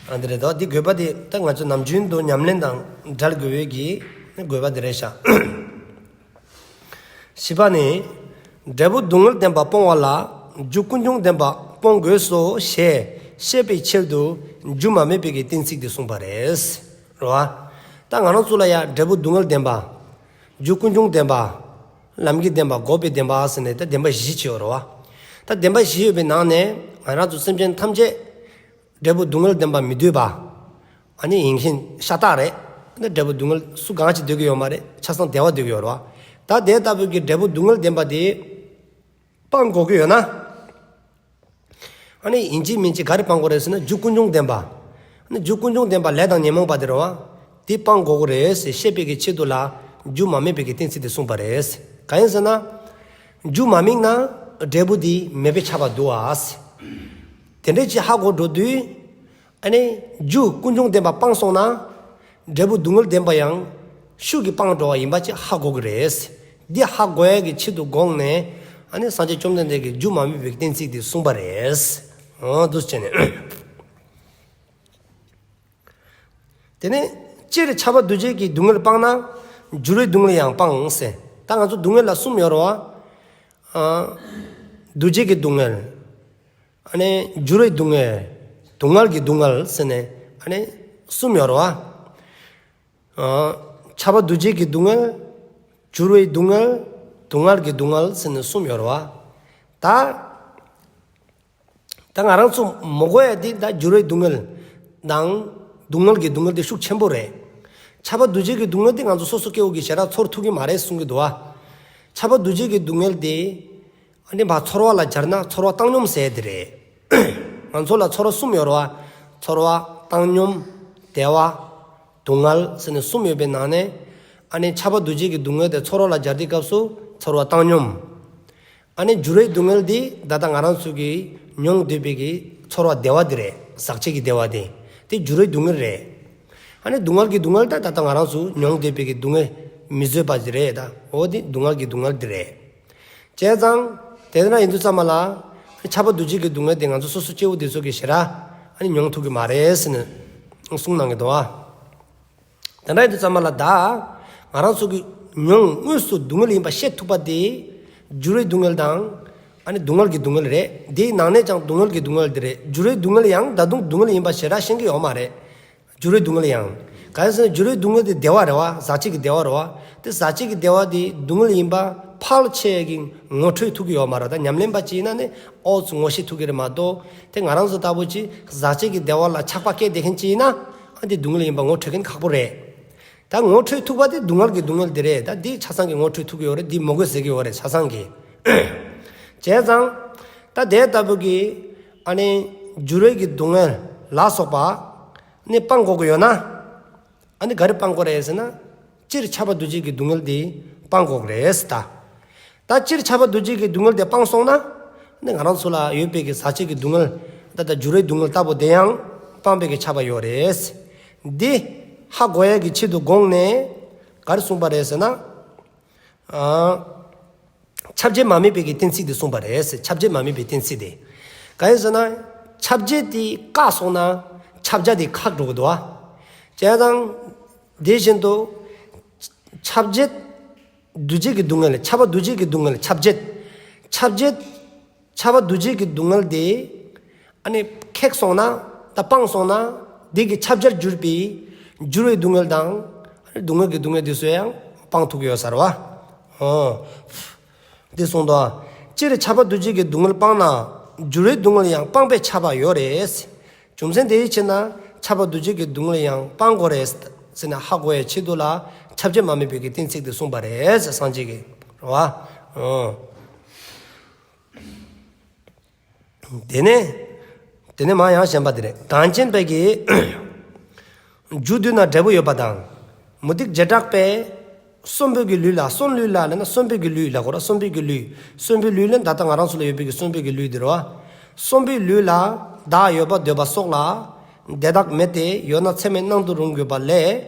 ཨ་འདི་རེད་དོ། འདི་དགོས་པ་དེ་ད་ང་ཚོ་ནམ་རྒྱུན་དུ་ཉམས་ལེན་དང་འབྲེལ་དགོས་པའི་གི་དགོས་པ་དེ་རེད་ཤག་བཞི་པ་ནི། འབྲས་བུ་སྡུག་བསྔལ་བདེན་པ་སྤོང་བ་ལ་རྒྱུ་ཀུན་འབྱུང་བདེན་པ་སྤོང་དགོས་སོ་ཞེས་བཤད་པའི་ཆེད་དུ་རྒྱུ་མ་དམིགས་པའི་གི་གཏན་ཚིགས་དེ་གསུངས་པ་རེད། རེད་བ། ད་ང་རང་ཚོ་ལ་ཡ་འབྲས་བུ་སྡུག་བསྔལ་བདེན་པ། རྒྱུ་ཀུན་འབྱུང་བདེན་པ། ལམ་གྱི་བདེན་པ། འགོག་པའི་བདེན་པ་ཟེར་ནས་ད་བདེན་པ་བཞི་ཅིག་ཡོད་རེད་བ། ད་བདེན་པ་བཞི་ཡོད་པའི་ནང་ནས་ང་རང་ཚོ་སེམས་ཅན་ཐམས་ཅད་འབྲས་བུ་སྡུག་བསྔལ་བདེན་པ་མི་འདོད་པ། ཨ་ནི་ཡིན་མཁན་ཤ་སྟག་རེད། ཨ་ནི་འབྲས་བུ་སྡུག་བསྔལ་སུ་གང་ཅིག་འདོད་ཀྱི་ཡོད་མ་རེད། ཆ་ཚང་བདེ་བ་འདོད་ཀྱི་ཡོད་རེད་བ། ད་དེ་ལྟ་བུའི་གི་འབྲས་བུ་སྡུག་བསྔལ་བདེན་པ་དེ་སྤང་དགོས་ཀྱི་ཡོད་ན། ཨ་ནི་ཡིན་གཅིག་མིན་གཅིག་ག་རེ་སྤང་དགོས་རེད་ཟེར་ན་རྒྱུ་ཀུན་འབྱུང་བདེན་པ། ཨ་ནི་རྒྱུ་ཀུན་འབྱུང་བདེན་པ་ལས་དང་ཉོན་མོངས་པ་དེ་རེད་བ། དེ་སྤང་དགོས་ཀྱི་རེད་ཟེར་བཤད་པའི་གི་ཆེད་དུ་ལ་རྒྱུ་མ་དམིགས་པའི་གི་གཏན་ཚིགས་དེ་གསུངས་པ་རེད། གང་ཡིན་ཟེར་ན། རྒྱུ་མ་དམིགས་ན་འབྲས་བུ་དེ་མེད་པས་ཁྱབ་པ་འདུག་ཨ། དེ་འདྲ་ཅིག་ཧ་གོ་འགྲོ་དུས། ཨ་ནི་རྒྱུ་ཀུན་འབྱུང་བདེན་པ་སྤངས་སོང་ན། འབྲས་བུ་སྡུག་བསྔལ་བདེན་པ་ཡང་ ཤུགས་ཀྱིས་སྤང་འགྲོ་བ་ཡིན་པ་ཅིག་ཧ་གོ་གི་རེད། འདི་ཧ་གོ་ཡ་གི་ཆེད་དུ་དགོངས་ནས་ཨ་ནི་སངས་རྒྱས་བཅོམ་ལྡན་འདས་ཀྱིས་རྒྱུ་མ་དམིགས་པའི་གཏན་ཚིགས་འདི་གསུངས་པ་རེད། འོ་འདུག་སེ་བྱས་ནས། དེ་ནས་སྤྱིར་ཁྱབ་པ་འདུ་བྱེད་ཀྱི་སྡུག་བསྔལ་སྤངས་ན་འགྱུར་བའི་སྡུག་བསྔལ་ཡང་སྤངས་ཟེར། ད་ང་ཚོ་སྡུག་བསྔལ་ལ་གསུམ་ཡོད་རེད་བ། ཨ། འདུ་བྱེད་ཀྱི་སྡུག་བསྔལ། ཨ་ནི་འགྱུར་བའི་སྡུག་བསྔལ། སྡུག་བསྔལ་གྱི་སྡུག་བསྔལ་ཟེར་ནས་ཨ་ནི་གསུམ་ཡོད་རེད་བ། ཨ། ཁྱབ་པ་འདུ་བྱེད་ཀྱི་སྡུག་བསྔལ། འགྱུར་བའི་སྡུག་བསྔལ། སྡུག་བསྔལ་གྱི་སྡུག་བསྔལ་ཟེར་ནས་གསུམ་ཡོད་རེད་བ། ད། ད་ང་རང་ཚོ་མོས་གོ་ཡ་འདི་ད་འགྱུར་བའི་སྡུག་བསྔལ་དང་སྡུག་བསྔལ་གྱི་སྡུག་བསྔལ་འདི་ཤུགས་ཆེན་པོ་རེད། ཁྱབ་པ་འདུ་བྱེད་ཀྱི་སྡུག་བསྔལ་འདི་ང་ཚོ་སོ་སོ་སྐྱེ་བོ་གིས་ཞེ་དྲག་ཚོར་ཐུབ་ཀྱི་མ་རེད་གསུང་གི་འདུག་བ། ཁྱབ་པ་འདུ་བྱེད་ཀྱི་སྡུག་བསྔལ་འདི་ཨ་ནི་མ་ཚོར་བ་ལ་སྦྱར་ན་ཚོར་བ་བཏང་སྙོམས་ཟེར་དེ་རེད། ང་ཚོ་ལ་ཚོར་བ་གསུམ་ཡོད་རེད་བ། ཚོར་བ་བཏང་སྙོམས། བདེ་བ། སྡུག་བསྔལ་ཟེར་ནས་གསུམ་ཡོད་པའི་ནང་ནས་ཨ་ནི་ཁྱབ་པ་འདུ་བྱེད་ཀྱི་སྡུག་བསྔལ་དེ་ཚོར་བ་ལ་སྦྱར་དུས་སྐབས་སུ་ཚོར་བ་བཏང་སྙོམས། ཨ་ནི་འགྱུར་བའི་སྡུག་བསྔལ་འདི་ད་ལྟ་ང་རང་ཚོ་གིས་མྱོང་སྡོད་པའི་གི་ཚོར་བ་བདེ་བ་འདི་རེད། ཟག་བཅས་ཀྱི་བདེ་བ་འདི། དེ་འགྱུར་བའི་སྡུག་བསྔལ་རེད། ཨ་ནི་སྡུག་བསྔལ་གྱི་སྡུག་བསྔལ་ད་ད་ལྟ་ང་རང་ཚོ་མྱོང་སྡོད་པའི་གི་སྡུག་བསྔལ་མི་བཟོད་པ་འདི་རེད་ད། འོ་དེ་སྡུག་བསྔལ་གྱི་སྡུག་བསྔལ་འདི་རེད། བྱས་ཙང་དེ་འདྲ་ཡིན་དུས་ཙམ་པ་ལ་ཁྱབ་པ་འདུ་བྱེད་ཀྱི་སྡུག་བསྔལ་འདི་ང་ཚོ་སོ་སོ་སྐྱེ་བོ་འདི་ཚོ་གིས་ཞེ་དྲག་ཨ་ནི་མྱོང་ཐུབ་ཀྱི་མ་རེད་ཟེར་ནས་གསུངས་གནང་གི་འདུག་བ། དེ་འདྲ་ཡིན་དུས་ཙམ་པ་ལ་ད་ང་རང་ཚོ་གིས་མྱོང་དངོས་སུ་སྡུག་བསྔལ་ཡིན་པ་ཤེས་ཐུབ་པ་དེ་འགྱུར་བའི་སྡུག་བསྔལ་དང་ཨ་ནི་སྡུག་བསྔལ་གྱི་སྡུག་བསྔལ་རེད། དེའི་ནང་ནས་ཀྱང་སྡུག་བསྔལ་གྱི་སྡུག་བསྔལ་དེ་རེད། འགྱུར་བའི་སྡུག་བསྔལ་ཡང་ད་དུང་སྡུག་བསྔལ་ཡིན་པ་ཞེ་དྲག་ཤེས་ཀྱི་ཡོད་མ་རེད། འགྱུར་བའི་སྡུག་བསྔལ་ཡང་། གང་ཡིན་ཟེར་ན་འགྱུར་བའི་སྡུག་བསྔལ་དེ་བདེ་བ་རེད་བ། ཟག་བཅས་ཀྱི་བདེ་བ་རེད་བ། དེ་ཟག་བཅས་ཀྱི་བདེ་བ་དེ་སྡུག་བསྔལ་ཡིན་པ་ཕལ་ཆེ་གིས་ངོ་འཕྲོད་ཐུབ་ཀྱི་ཡོད་མ་རེད། ད་ཉམས་ལེན་པ་ཅིག་ཡིན་ན་ནི་ཨོ་ཙི་ངོ་ཤེས་ཐུབ་ཀྱི་རེད་མ་གཏོགས། དེ་ང་རང་ཚོ་ལྟ་བུ་ཅིག་ཟག་བཅས་ཀྱི་བདེ་བ་ལ་ཆགས་པ་སྐྱེས་བསྡད་མཁན་ཅིག་ཡིན་ན་ཨ་དེ་སྡུག་བསྔལ་ཡིན་པ་ངོ་འཕྲོད་མཁན་ཁག་པོ་རེད། ད་ངོ་འཕྲོད་ཐུབ་པ་དེ་སྡུག་བསྔལ་གྱི་སྡུག་བསྔལ་དེ་རེད། ད་འདི་ཆ་ཚང་གིས་ངོ་འཕྲོད་ཐུབ་ཀྱི་ཡོད་རེད། འདི་མོས་གོས་ཟེར་གྱི་ཡོད་རེད་ཆ་ཚང་གིས། བྱས་ཙང་ད་དེ་ལྟ་བུ་གི་ཨ་ནི་འགྱུར་བའི་གི་སྡུག་བསྔལ་ལ་སོགས་པ་ནི་སྤང་དགོས་ཀྱི་ཡོད་ན། ཨ་ནི་ག་རེ་སྤང་དགོས་རེད་ཟེར་ན། སྤྱིར་ཁྱབ་པ་འདུ་བྱེད་ཀྱི་སྡུག་བསྔལ་དེ་སྤང་དགོས་ཀྱི་རེད་ཟེར་ད། ད་སྤྱིར་ཁྱབ་པ་འདུ་བྱེད་ཀྱི་སྡུག་བསྔལ་དེ་སྤངས་སོང་ན། ཨ་ནི་ང་རང་ཚོ་ལ་ཡོད་པའི་གི་ཟག་བཅས་ཀྱི་སྡུག་བསྔལ། ད་ལྟ་འགྱུར་བའི་སྡུག་བསྔལ་ལྟ་བུ་དེ་ཡང་སྤངས་པའི་གི་ཁྱབ་པ་ཡོད་རེད། འདི་ཧ་གོ་ཡ་གི་ཆེད་དུ་དགོངས་ནས་ག་རེ་གསུངས་པ་རེད་ཟེར་ན། ཨ། ཁྱབ་བྱེད་མ་དམིགས་པའི་གི་གཏན་ཚིགས་དེ་གསུངས་པ་རེད། ཁྱབ་བྱེད་མ་དམིགས་པའི་གཏན་ཚིགས་དེ། གང་ཡིན་ཟེར་ན། ཁྱབ་བྱེད་དེ་བཀག་སོང་ན་ཁྱབ་བྱ་དེ་ཁེགས་འགྲོ་གི་འདུག་བ། བྱས་ཙང་། དེ་བཞིན་དུ། ཁྱབ་བྱེད། འདུ་བྱེད་ཀྱི་སྡུག་བསྔལ། ཁྱབ་པ་འདུ་བྱེད་ཀྱི་སྡུག་བསྔལ་ཁྱབ་བྱེད། ཁྱབ་བྱེད། ཁྱབ་པ་འདུ་བྱེད་ཀྱི་སྡུག་བསྔལ་དེ། ཨ་ནི་ཁེགས་སོང་ན། ད་སྤངས་སོང་ན། དེ་གི་ཁྱབ་བྱར་གྱུར་པའི་འགྱུར་བའི་སྡུག་བསྔལ་དང་། ཨ་ནི་སྡུག་བསྔལ་གྱི་སྡུག་བསྔལ་དེ་ཚོ་ཡང་སྤང་ཐུབ་ཀྱི་ཡོད་ས་རེད་བ། ཨོ། འདི་གསུངས་འདུག། སྤྱིར་ཁྱབ་པ་འདུ་བྱེད་ཀྱི་སྡུག་བསྔལ་སྤངས་ན། འགྱུར་བའི་སྡུག་བསྔལ་ཡང་སྤངས་པས་ཁྱབ་པ་ཡོད་རེད། རྒྱུ་མཚན་དེའི་ཕྱིར་ན་ཁྱབ་པ་འདུ་བྱེད་ཀྱི་སྡུག་བསྔལ་ཡང་སྤང་དགོས་རེད་ཟེར་ནས་ཧ་གོ་ཡའི་ཆེད་དུ་ལ་ཁྱབ་བྱེད་མ་དམིགས་པའི་གི་གཏན་ཚིགས་དེ་གསུངས་པ་རེད་ཟེར་སངས་རྒྱས་ཀྱིས། རེད་བ། ཨོ། དེ་ནས། དེ་ནས་མ་ཡང་གཞན་པ་དེ་རེད། གྲངས་ཅན་པའི་གི་རྒྱུ་བསྡུ་ན་འབྲས་བུ་ཡོད་པ་དང་། མུ་སྟེགས་བྱེ་བྲག་པས་གསོན་པོའི་གི་ལུས་ལ། གསོན་ལུས་ལ་ལབ་ན་གསོན་པོའི་གི་ལུས་ལ་གོ་ར། གསོན་པོའི་གི་ལུས། གསོན་པོའི་ལུས་ལ་ད་ལྟ་ང་རང་ཚོ་ལ་ཡོད་པའི་གི་གསོན་པོའི་གི་ལུས་དེ་རེད་བ། གསོན་པོའི་ལུས་ལ་བདག་ཡོད་པར་འདོད་པ་སོགས་ལ། དེ་དག་མེད་དེ་ཡོད་ན་ཚད་མས་སྣང་དུ་རུང་དགོས་པ་ལས་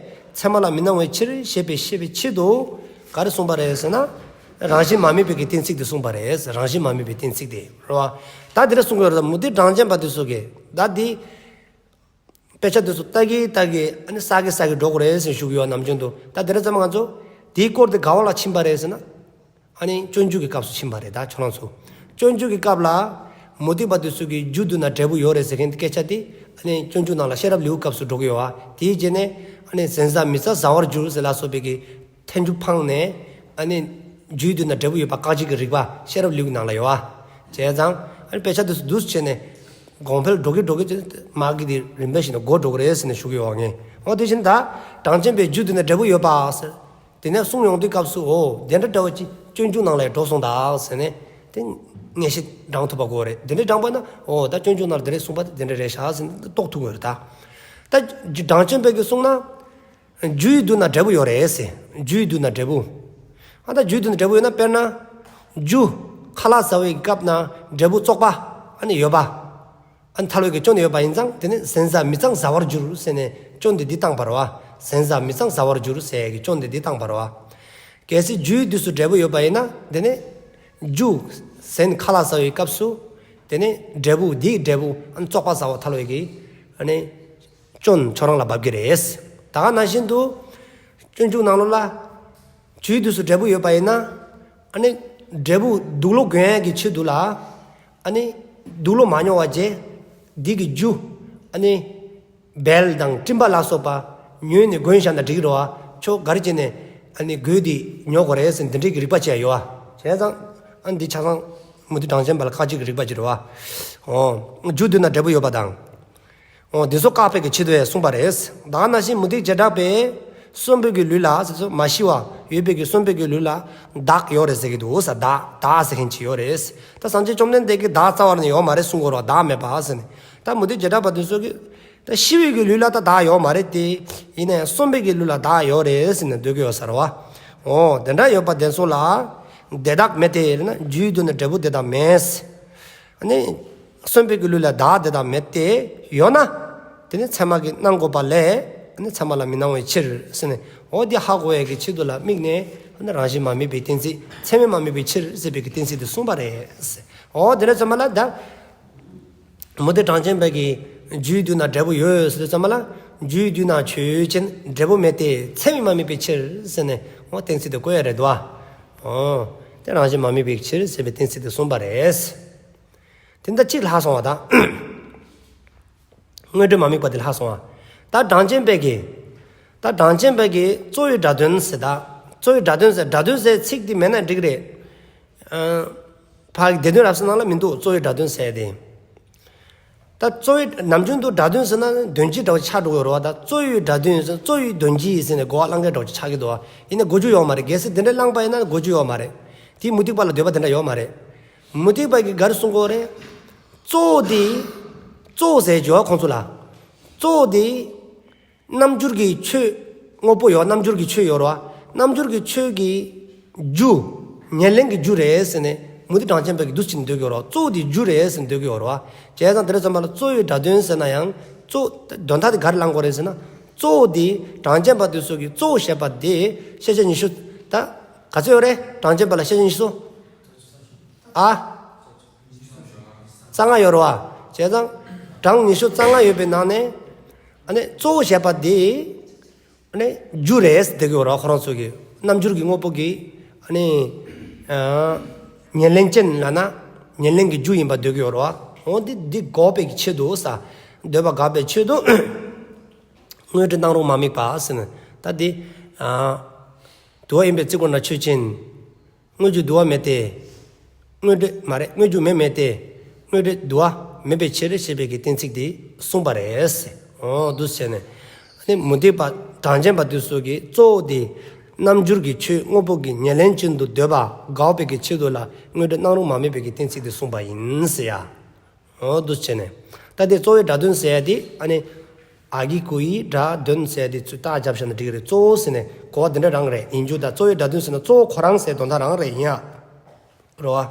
ཚད་མ་ལ་མི་སྣང་བའི་ཕྱིར་ཞེས་པའི་བཤད་པའི་ཆེད་དུ་ག་རེ་གསུངས་པ་རེད་ཟེར་ན། རང་བཞིན་མ་དམིགས་པའི་གི་གཏན་ཚིགས་དེ་གསུངས་པ་རེད། རང་བཞིན་མ་དམིགས་པའི་གཏན་ཚིགས་དེ་རེད་བ། ད་དེ་རེ་གསུང་གི་ཡོད་རེད། མུ་སྟེགས་གྲངས་ཅན་པ་དེ་ཚོ་གིས་ད་འདི་དཔེ་ཆ་དེ་ཚོ་ལྟ་གི་ལྟ་གི་ཨ་ནི་ས་གི་ས་གི་འགྲོ་གི་རེད་ཟེར་ཞུ་གི་ཡོད། ནམ་རྒྱུན་དུ་ད་དེ་རེ་ཙམ་ང་ཚོ་དེའི་སྐོར་དེ་ག་བ་ལ་ཕྱིན་པ་རེད་ཟེར་ན། ཨ་ནི་སྤྱོད་འཇུག་གི་སྐབས་སུ་ཕྱིན་པ་རེད། ད་ཁྱོད་རང་ཚོ་སྤྱོད་འཇུག་གི་སྐབས་ལ་མུ་སྟེགས་པ་དེ་ཚོ་གིས་རྒྱུ་བསྡུ་ན་འབྲས་བུ་ཡོད་རེད་ཟེར་མཁན་དེ་སྐད་ཆ་དེ་ཨ་ནི་སྤྱོད་འཇུག་ནང་ལ་ཤེས་རབ་ལེའུ་སྐབས་སུ་འགྲོ་གི་ཡོད་བ། དེའི་རྗེས་ནས་ཨ་ནི་ཟན་ཟ་མི་ཟ་ཟ་བར་འགྱུར་ཟེར་ལ་སོགས་པའི་གི་ཐལ་འགྱུར་འཕངས་ནས་ཨ་ནི་རྒྱུ་བསྡུ་ན་འབྲས་བུ་ཡོད་པ་བཀག་བྱེད་ཀྱི་རིགས་པ་ཤེས་རབ་ལེའུ་ནང་ལ་ཡོད་བ། བྱས་ཙང་ཨ་ནི་དཔེ་ཆ་དེ་ཚོ་འདུག་སེ་བྱས་ནས་གོང་འཕེལ་འགྲོ་གི་འགྲོ་གི་མ་གི་དེ་རིམ་པ་བཞིན་དུ་འགོར་འགྲོ་གི་རེད་ཟེར་ནས་ཞུ་གི་ཡོད་བ་ངས། འོ་དེ་བཞིན་ད་གྲངས་ཅན་པས་རྒྱུ་བསྡུ་ན་འབྲས་བུ་ཡོད་པ་ཟེར། དེ་ནས་གསུང་ཡོང་དུས་སྐབས་སུ་འོ་དེ་འདྲ་འདྲ་བ་ཅིག་སྤྱོད་འཇུག་ནང་ལ་ཡང་འགྲོ་སོང་ད་ཟེར་ནས་དེ་ངེས་ཤེས་དྲངས་ཐུབ་པ་དགོས་རེད། དེ་འདྲ་དྲངས་པ་ན་འོ་ད་སྤྱོད་འཇུག་ནང་ལ་དེ་རེད་གསུངས་པ་དེ་འདྲ་རེད་ཤག་ཟེར་ནས་རྟོགས་ཐུབ་དགོས་རེད་ད། ད་གྲངས་ཅན་པས་ཀྱིས་གསུངས་ན། རྒྱུ་ཡིས་བསྡུ་ན་འབྲས་བུ་ཡོད་རེད་ཟེར། རྒྱུ་ཡིས་བསྡུ་ན་འབྲས་བུ། ཨ་ད་རྒྱུ་ཡིས་བསྡུ་ན་འབྲས་བུ་ཡོད་ན་དཔེར་ན། རྒྱུ། ཁ་ལག་ཟ་བའི་སྐབས་ན་འབྲས་བུ་བཙོག་པ། ཨ་ནི་ཡོད་པ། ཨ་ནི་ཐལ་བའི་གི་སྐྱོན་ཡོད་པ་ཡིན་ཙང་དེ་ནི་ཟན་ཟ་མི་ཟ་ཟ་བར་འགྱུར་ཟེར་ནས་སྐྱོན་དེ་འདི་བཏང་བ་རེད་བ། ཟན་བཟའ་མི་ཚང་བཟའ་བར་འགྱུར་ཟེར་གྱི་སྐྱོན་དེ་འདི་བཏང་བ་རེད་བ། གལ་སྲིད་རྒྱུའི་དུས་སུ་འབྲས་བུ་ཡོད་པ་ཡིན་ན་དེ་ནི་རྒྱུ་ཟན་ཁ་ལག་ཟ་བའི་སྐབས་སུ་དེ་ནི་འབྲས་བུ་འདིའི་འབྲས་བུ་ཨ་ནི་བཙོག་པ་ཟ་བ་ཐལ་བའི་གི་ཨ་ནི་སྐྱོན་ཁྱོད་རང་ལ་འབབ་ཀྱི་རེད། ད་ག་ནང་བཞིན་དུ་སྤྱོད་འཇུག་ནང་ལོགས་ལ་རྒྱུའི་དུས་སུ་འབྲས་བུ་ཡོད་པ་ཡིན་ན་ཨ་ནི་འབྲས་བུ་དུག་ལོག་གོན་ཡས་ཀྱི་ཆེད་དུ་ལ་ཨ་ནི་དུག་ལོག་མ་ཉོ་བ་བྱས་འདི་གི་རྒྱུ་ཨ་ནི་བལ་དང་སྤྲིན་པ་ལ་སོགས་པ་ཉོས་ནས་གོན་བཞག་ན་འགྲིག་གི་རེད་བ། ཁྱོད་ག་རེ་བྱས་ནས་ཨ་ནི་གོས་འདི་ཉོ་དགོས་རེད་ཟེར་འདི་འདྲའི་གི་རིགས་པ་བྱས་ཡོད་བ། བྱས་ཙང་ཨ་ནི་འདི་ཆ་ཚང་མུ་སྟེགས་གྲངས་ཅན་པ་ལ་ཁག་ཅིག་གི་རིགས་པ་ཅིག་རེད་བ། འོ་རྒྱུ་དུས་ན་འབྲས་བུ་ཡོད་པ་དང་། འོ་འདི་ཚོ་བཀག་པའི་གི་ཆེད་དུ་ཡང་གསུངས་པ་རེད། ད་ག་ནང་བཞིན་མུ་སྟེགས་བྱེ་བྲག་པས་གསོན་པོའི་གི་ལུས་ལ་ཟེར་ཚོ་མ་ཤི་བ་ཡོད་པའི་གི་གསོན་པོའི་གི་ལུས་ལ་བདག་ཡོད་རེད་ཟེར་གི་འདུག་ས། བདག་བདག་ཟེར་མཁན་ཅིག་ཡོད་རེད། ད་སངས་རྒྱས་བཅོམ་ལྡན་འདས་ཀྱིས་བདག་རྩ་བ་ནས་ཡོད་མ་རེད་གསུང་གི་ཡོད་རེད་བ། བདག་མེད་པ་ཟེར་ནས། ད་མུ་སྟེགས་བྱེ་བྲག་པ་དེ་ཚོ་གིས་ད་ཤི་བའི་གི་ལུས་ལ་ད་བདག་ཡོད་མ་རེད་དེ། ཡིན་ན་ཡང་གསོན་པོའི་གི་ལུས་ལ་བདག་ཡོད་རེད་ཟེར་ནས་འདོད་ཀྱི་ཡོད་ས་རེད་བ། འོ་དེ་འདྲ་ཡོད་པ་དེ་ཚོ་ལ་དེ་དག་མེད་དེ་ལབ་ན་རྒྱུའི་དུས་ན་འབྲས་བུ་དེ་དག་མེད། ཨ་ནི་གསོན་པོའི་གི་ལུས་ལ་བདག་དེ་དག་མེད་དེ་ཡོད་ན། དེ་ནི་ཚད་མ་གིས་སྣང་དགོས་པ་ལས་ཨ་ནི་ཚད་མ་ལ་མི་སྣང་བའི་ཕྱིར་ཟེར་ནས། འོ་དེ་ཧ་གོ་ཡས་ཀྱི་ཆེད་དུ་ལ་དམིགས་ནས་ཨ་ནི་རང་བཞིན་མ་དམིགས་པའི་གཏན་ཚིགས་ཚད་མས་མ་དམིགས་པའི་ཕྱིར་ཟེར་བའི་གི་གཏན་ཚིགས་དེ་གསུངས་པ་རེད། འོ་དེ་ནས་ཚང་མ་ལ་ད་མུ་སྟེགས་གྲངས་ཅན་པ་གིས་རྒྱུའི་དུས་ན་འབྲས་བུ་ཡོད་ཟེར་དུས་ཚང་མ་ལ་རྒྱུའི་དུས་ན་ཆོས་ཅན། འབྲས་བུ་མེད་དེ་ཚད་མས་མ་དམིགས་པའི་ཕྱིར་ཟེར་ནས་འོ་གཏན་ཚིགས་དེ་བཀོད་ཡ་རེད་དོ། འོ་དེ་རང་བཞིན་མ་དམིགས་པའི་ཕྱིར་ཟེར་བའི་གཏན་ཚིགས་དེ་གསུངས་པ་རེད། དེ་འདྲ་གཅིག་ལྷག་སོང་བ་དང་། དངོས་འབྲས་མ་དམིགས་པ་དེ་ལྷག་སོང་བ། ད་གྲངས་ཅན་པ་གིས། ད་གྲངས་ཅན་པ་གིས་གཙོ་བོའི་སྒྲ་དོན་ཟེར། ད་གཙོ་བོའི་སྒྲ་དོན་ཟེར། སྒྲ་དོན་ཟེར་ཚིག་དེ་མེད་ན་འགྲིག་རེད། ཨ་ཕར་སྡེ་བདུན་རབ་གསལ་ནང་ལ་མི་འདུག་གཙོ་བོའི་སྒྲ་དོན་ཟེར་དེ། ད་གཙོ་བོའི་ནམ་རྒྱུན་དུ་སྒྲ་དོན་ཟེར་ན་དོན་སྤྱི་འདྲ་བོ་ཆགས་འགྲོ་གི་ཡོད་རེད་བ། ད་གཙོ་བོའི་སྒྲ་དོན་ཟེར་གཙོ་བོའི་དོན་སྤྱི་ཟེར་ནས་གོ་བ་བླང་མཁན་འདྲ་བོ་ཆགས་ཀྱི་འདུག་བ། ཡིན་ན་གོ་རྒྱུ་ཡོད་མ་རེད། གལ་སྲིད་དེ་འདྲ་བླངས་པ་ཡིན་ན་གོ་རྒྱུ་ཡོད་མ་རེད། དེ་མུ་སྟེགས་པ་ལ་འདོད་པ་དེ་འདྲ་ཡོད་མ་རེད། མུ་སྟེགས་པ་གིས་ག་རེ་གསུང་གི་ཡོད་རེད། གཙོ་བོ་དེ། གཙོ་བོ་ཟེར་གྱི་ཡོད་ཁོང་ཚོ་ལ། གཙོ་བོ་དེ། རྣམ་འགྱུར་གྱི་ཆོས། དངོས་པོ་ཡོད། རྣམ་འགྱུར་གྱི་ཆོས་ཡོད་རེད་བ། རྣམ་འགྱུར་གྱི་ཆོས་ཀྱི་རྒྱུ། ཉེར་ལེན་གྱི་རྒྱུ་རེད་ཟེར་ནས་མུ་སྟེགས་གྲངས་ཅན་པ་གིས་འདུག་སེ་འདོད་ཀྱི་ཡོད་རེད་བ། གཙོ་བོ་དེ་རྒྱུ་རེད་ཟེར་ནས་འདོད་ཀྱི་ཡོད་རེད་བ། བྱས་ཙང་དེ་འདྲ་ཙམ་པ་ལ་གཙོ་བོའི་སྒྲ་དོན་ཟེར་ན་ཡང་གཙོ། དོན་དག་དེ་ག་རེ་བླང་དགོས་རེད་ཟེར་ན། གཙོ་བོ་དེ་གྲངས་ཅན་པ་དེ་ཚོ་གིས་གཙོ་བོ་བྱས་པ་དེ་ཤེས་བྱ་ཉི་ཤུ། ད་ག་ཚོད་ཡོད་རེད། གྲངས་ཅན་པ་ལ་ཤེས་བྱ་ཉི་ཤུ་སོ། ཨ། རྩ་ལྔ་ཡོད་རེད་བ། བྱས་ཙང་གྲངས་ཉི་ཤུ་རྩ་ལྔ་ཡོད་པའི་ནང་ནས་ཨ་ནི་གཙོ་བོ་བྱས་པ་དེ་ཨ་ནི་རྒྱུ་རེད་ཟེར་འདོད་ཀྱི་ཡོད་རེད་བ། ཁོ་རང་ཚོ་གིས་རྣམ་འགྱུར་གྱི་དངོས་པོ་གི་ཨ་ནི་ཨ་ཉེར་ལེན་ཅན་ལབ་ན་ཉེར་ལེན་གྱི་རྒྱུ་ཡིན་པ་འདོད་ཀྱི་ཡོད་རེད་བ། འོ་འདི་འདི་འགོག་པའི་གི་ཆེད་དུ་ས། འདོད་པ་འགོག་པའི་ཆེད་དུ་དངོས་འབྲས་སྣང་རུང་མ་དམིགས་པ་ཟེར་ནས། ད་འདི་ཨ་དུ་བ་ཡིན་པའི་རྩིས་སྐོར་ན་ཆོས་ཅན། དངོས་རྒྱུ་དུ་བ་མེད་དེ། དངོས་འབྲས་མ་རེད། དངོས་རྒྱུ་མེད་མེད་དེ། དངོས་འབྲས་དུ་བ་མེད་པའི་ཕྱིར་ཞེས་པའི་གི་གཏན་ཚིགས་དེ་གསུངས་པ་རེད། འོ་འདུག་བྱས་ནས། ཨ་ནི་མུ་སྟེགས་པ་གྲངས་ཅན་པ་དེ་ཚོ་གིས་གཙོ་བོ་དེ་རྣམ་འགྱུར་གྱི་ཆོས་དངོས་པོ་གི་ཉེར་ལེན་ཅན་དུ་འདོད་པ་དགག་པའི་གི་ཆེད་དུ་ལ་དངོས་འབྲས་སྣང་རུང་མ་དམིགས་པའི་གི་གཏན་ཚིགས་དེ་གསུངས་པ་ཡིན་ཟེར་ཡ། འོ་འདུག་བྱས་ནས། ད་དེ་གཙོ་བོའི་སྒྲ་དོན་ཟེར་ཡ་དེ་ཨ་ནི་ཨ་གི་གུ་ཡི་སྒྲ་དོན་ཟེར་ཡ་དེ་ཚུར་རྟགས་བརྒྱབ་བཞག་ན་འགྲིག་གི་རེད། གཙོ་བོ་ཟེར་ནས་གོ་བ་དེ་འདྲ་རང་རེད། ཡིན་རྒྱུ་དང་གཙོ་བོའི་སྒྲ་དོན་ཟེར་ན་གཙོ་བོ་ཁོ་རང་ཟེར་དོན་དག་རང་རེད། ཡིན་ཡ། རེད་བ།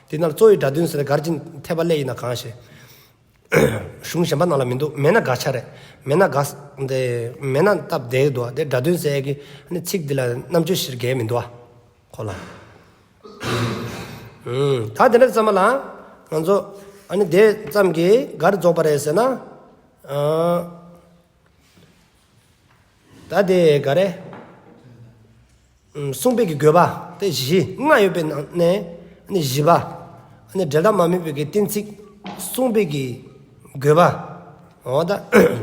དེ་ནང་གཙོ་བོའི་སྒྲ་དོན་ཟེར་ན་ག་རེ་ཅིག་འཐད་པ་སླེབས་ཡིན་ན་གང་ཤེས། གཞུང་གཞན་པ་ནང་ལ་མི་འདུག་མེད་ན་དགག་བྱ་རེད། མེད་ན་དགག་འདི་མེད་ན་སྟབས་བདེ་འདུག་དེ་སྒྲ་དོན་ཟེར་ཡ་གི་ཨ་ནི་ཚིག་འདི་ལ་རྣམ་དཔྱོད་ཤེས་གལ་མི་འདུག་བ། ཁོ་ལ། ཨུམ། ད་དེ་འདྲ་ཙམ་ལ་ང་ཚོ་ཨ་ནི་དེ་ཙམ་གྱིས་ག་རེ་རྫོགས་པ་རེད་ཟེར་ན། ཨ། ད་དེ་ག་རེ། ཨུམ། གསུངས་པའི་གི་དགོས་པ་དེ་བཞི་ལྔ་ཡོད་པའི་ནང་ནས་ཨ་ནི་བཞི་པ། ཨ་ནི་འབྲེལ་ཟླ་མ་དམིགས་པའི་གི་གཏན་ཚིགས་གསུངས་པའི་གི་དགོས་པ། འོ་ད་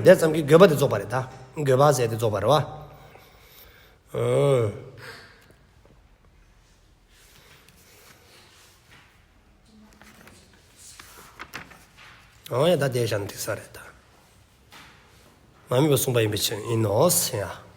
དེ་ཙམ་གྱིས་དགོས་པ་དེ་རྫོགས་པ་རེད་ད། དགོས་པ་ཟེར་དེ་རྫོགས་པ་རེད་བ། ཨུམ། འོ་ཡ་ད་དེ་བཞག་ན་འགྲིག་ས་རེད་ད། མ་དམིགས་པ་གསུངས་པ་ཡིན་པའི་ཕྱིར་ཡིན་ནོ་ཟེར་ཡ།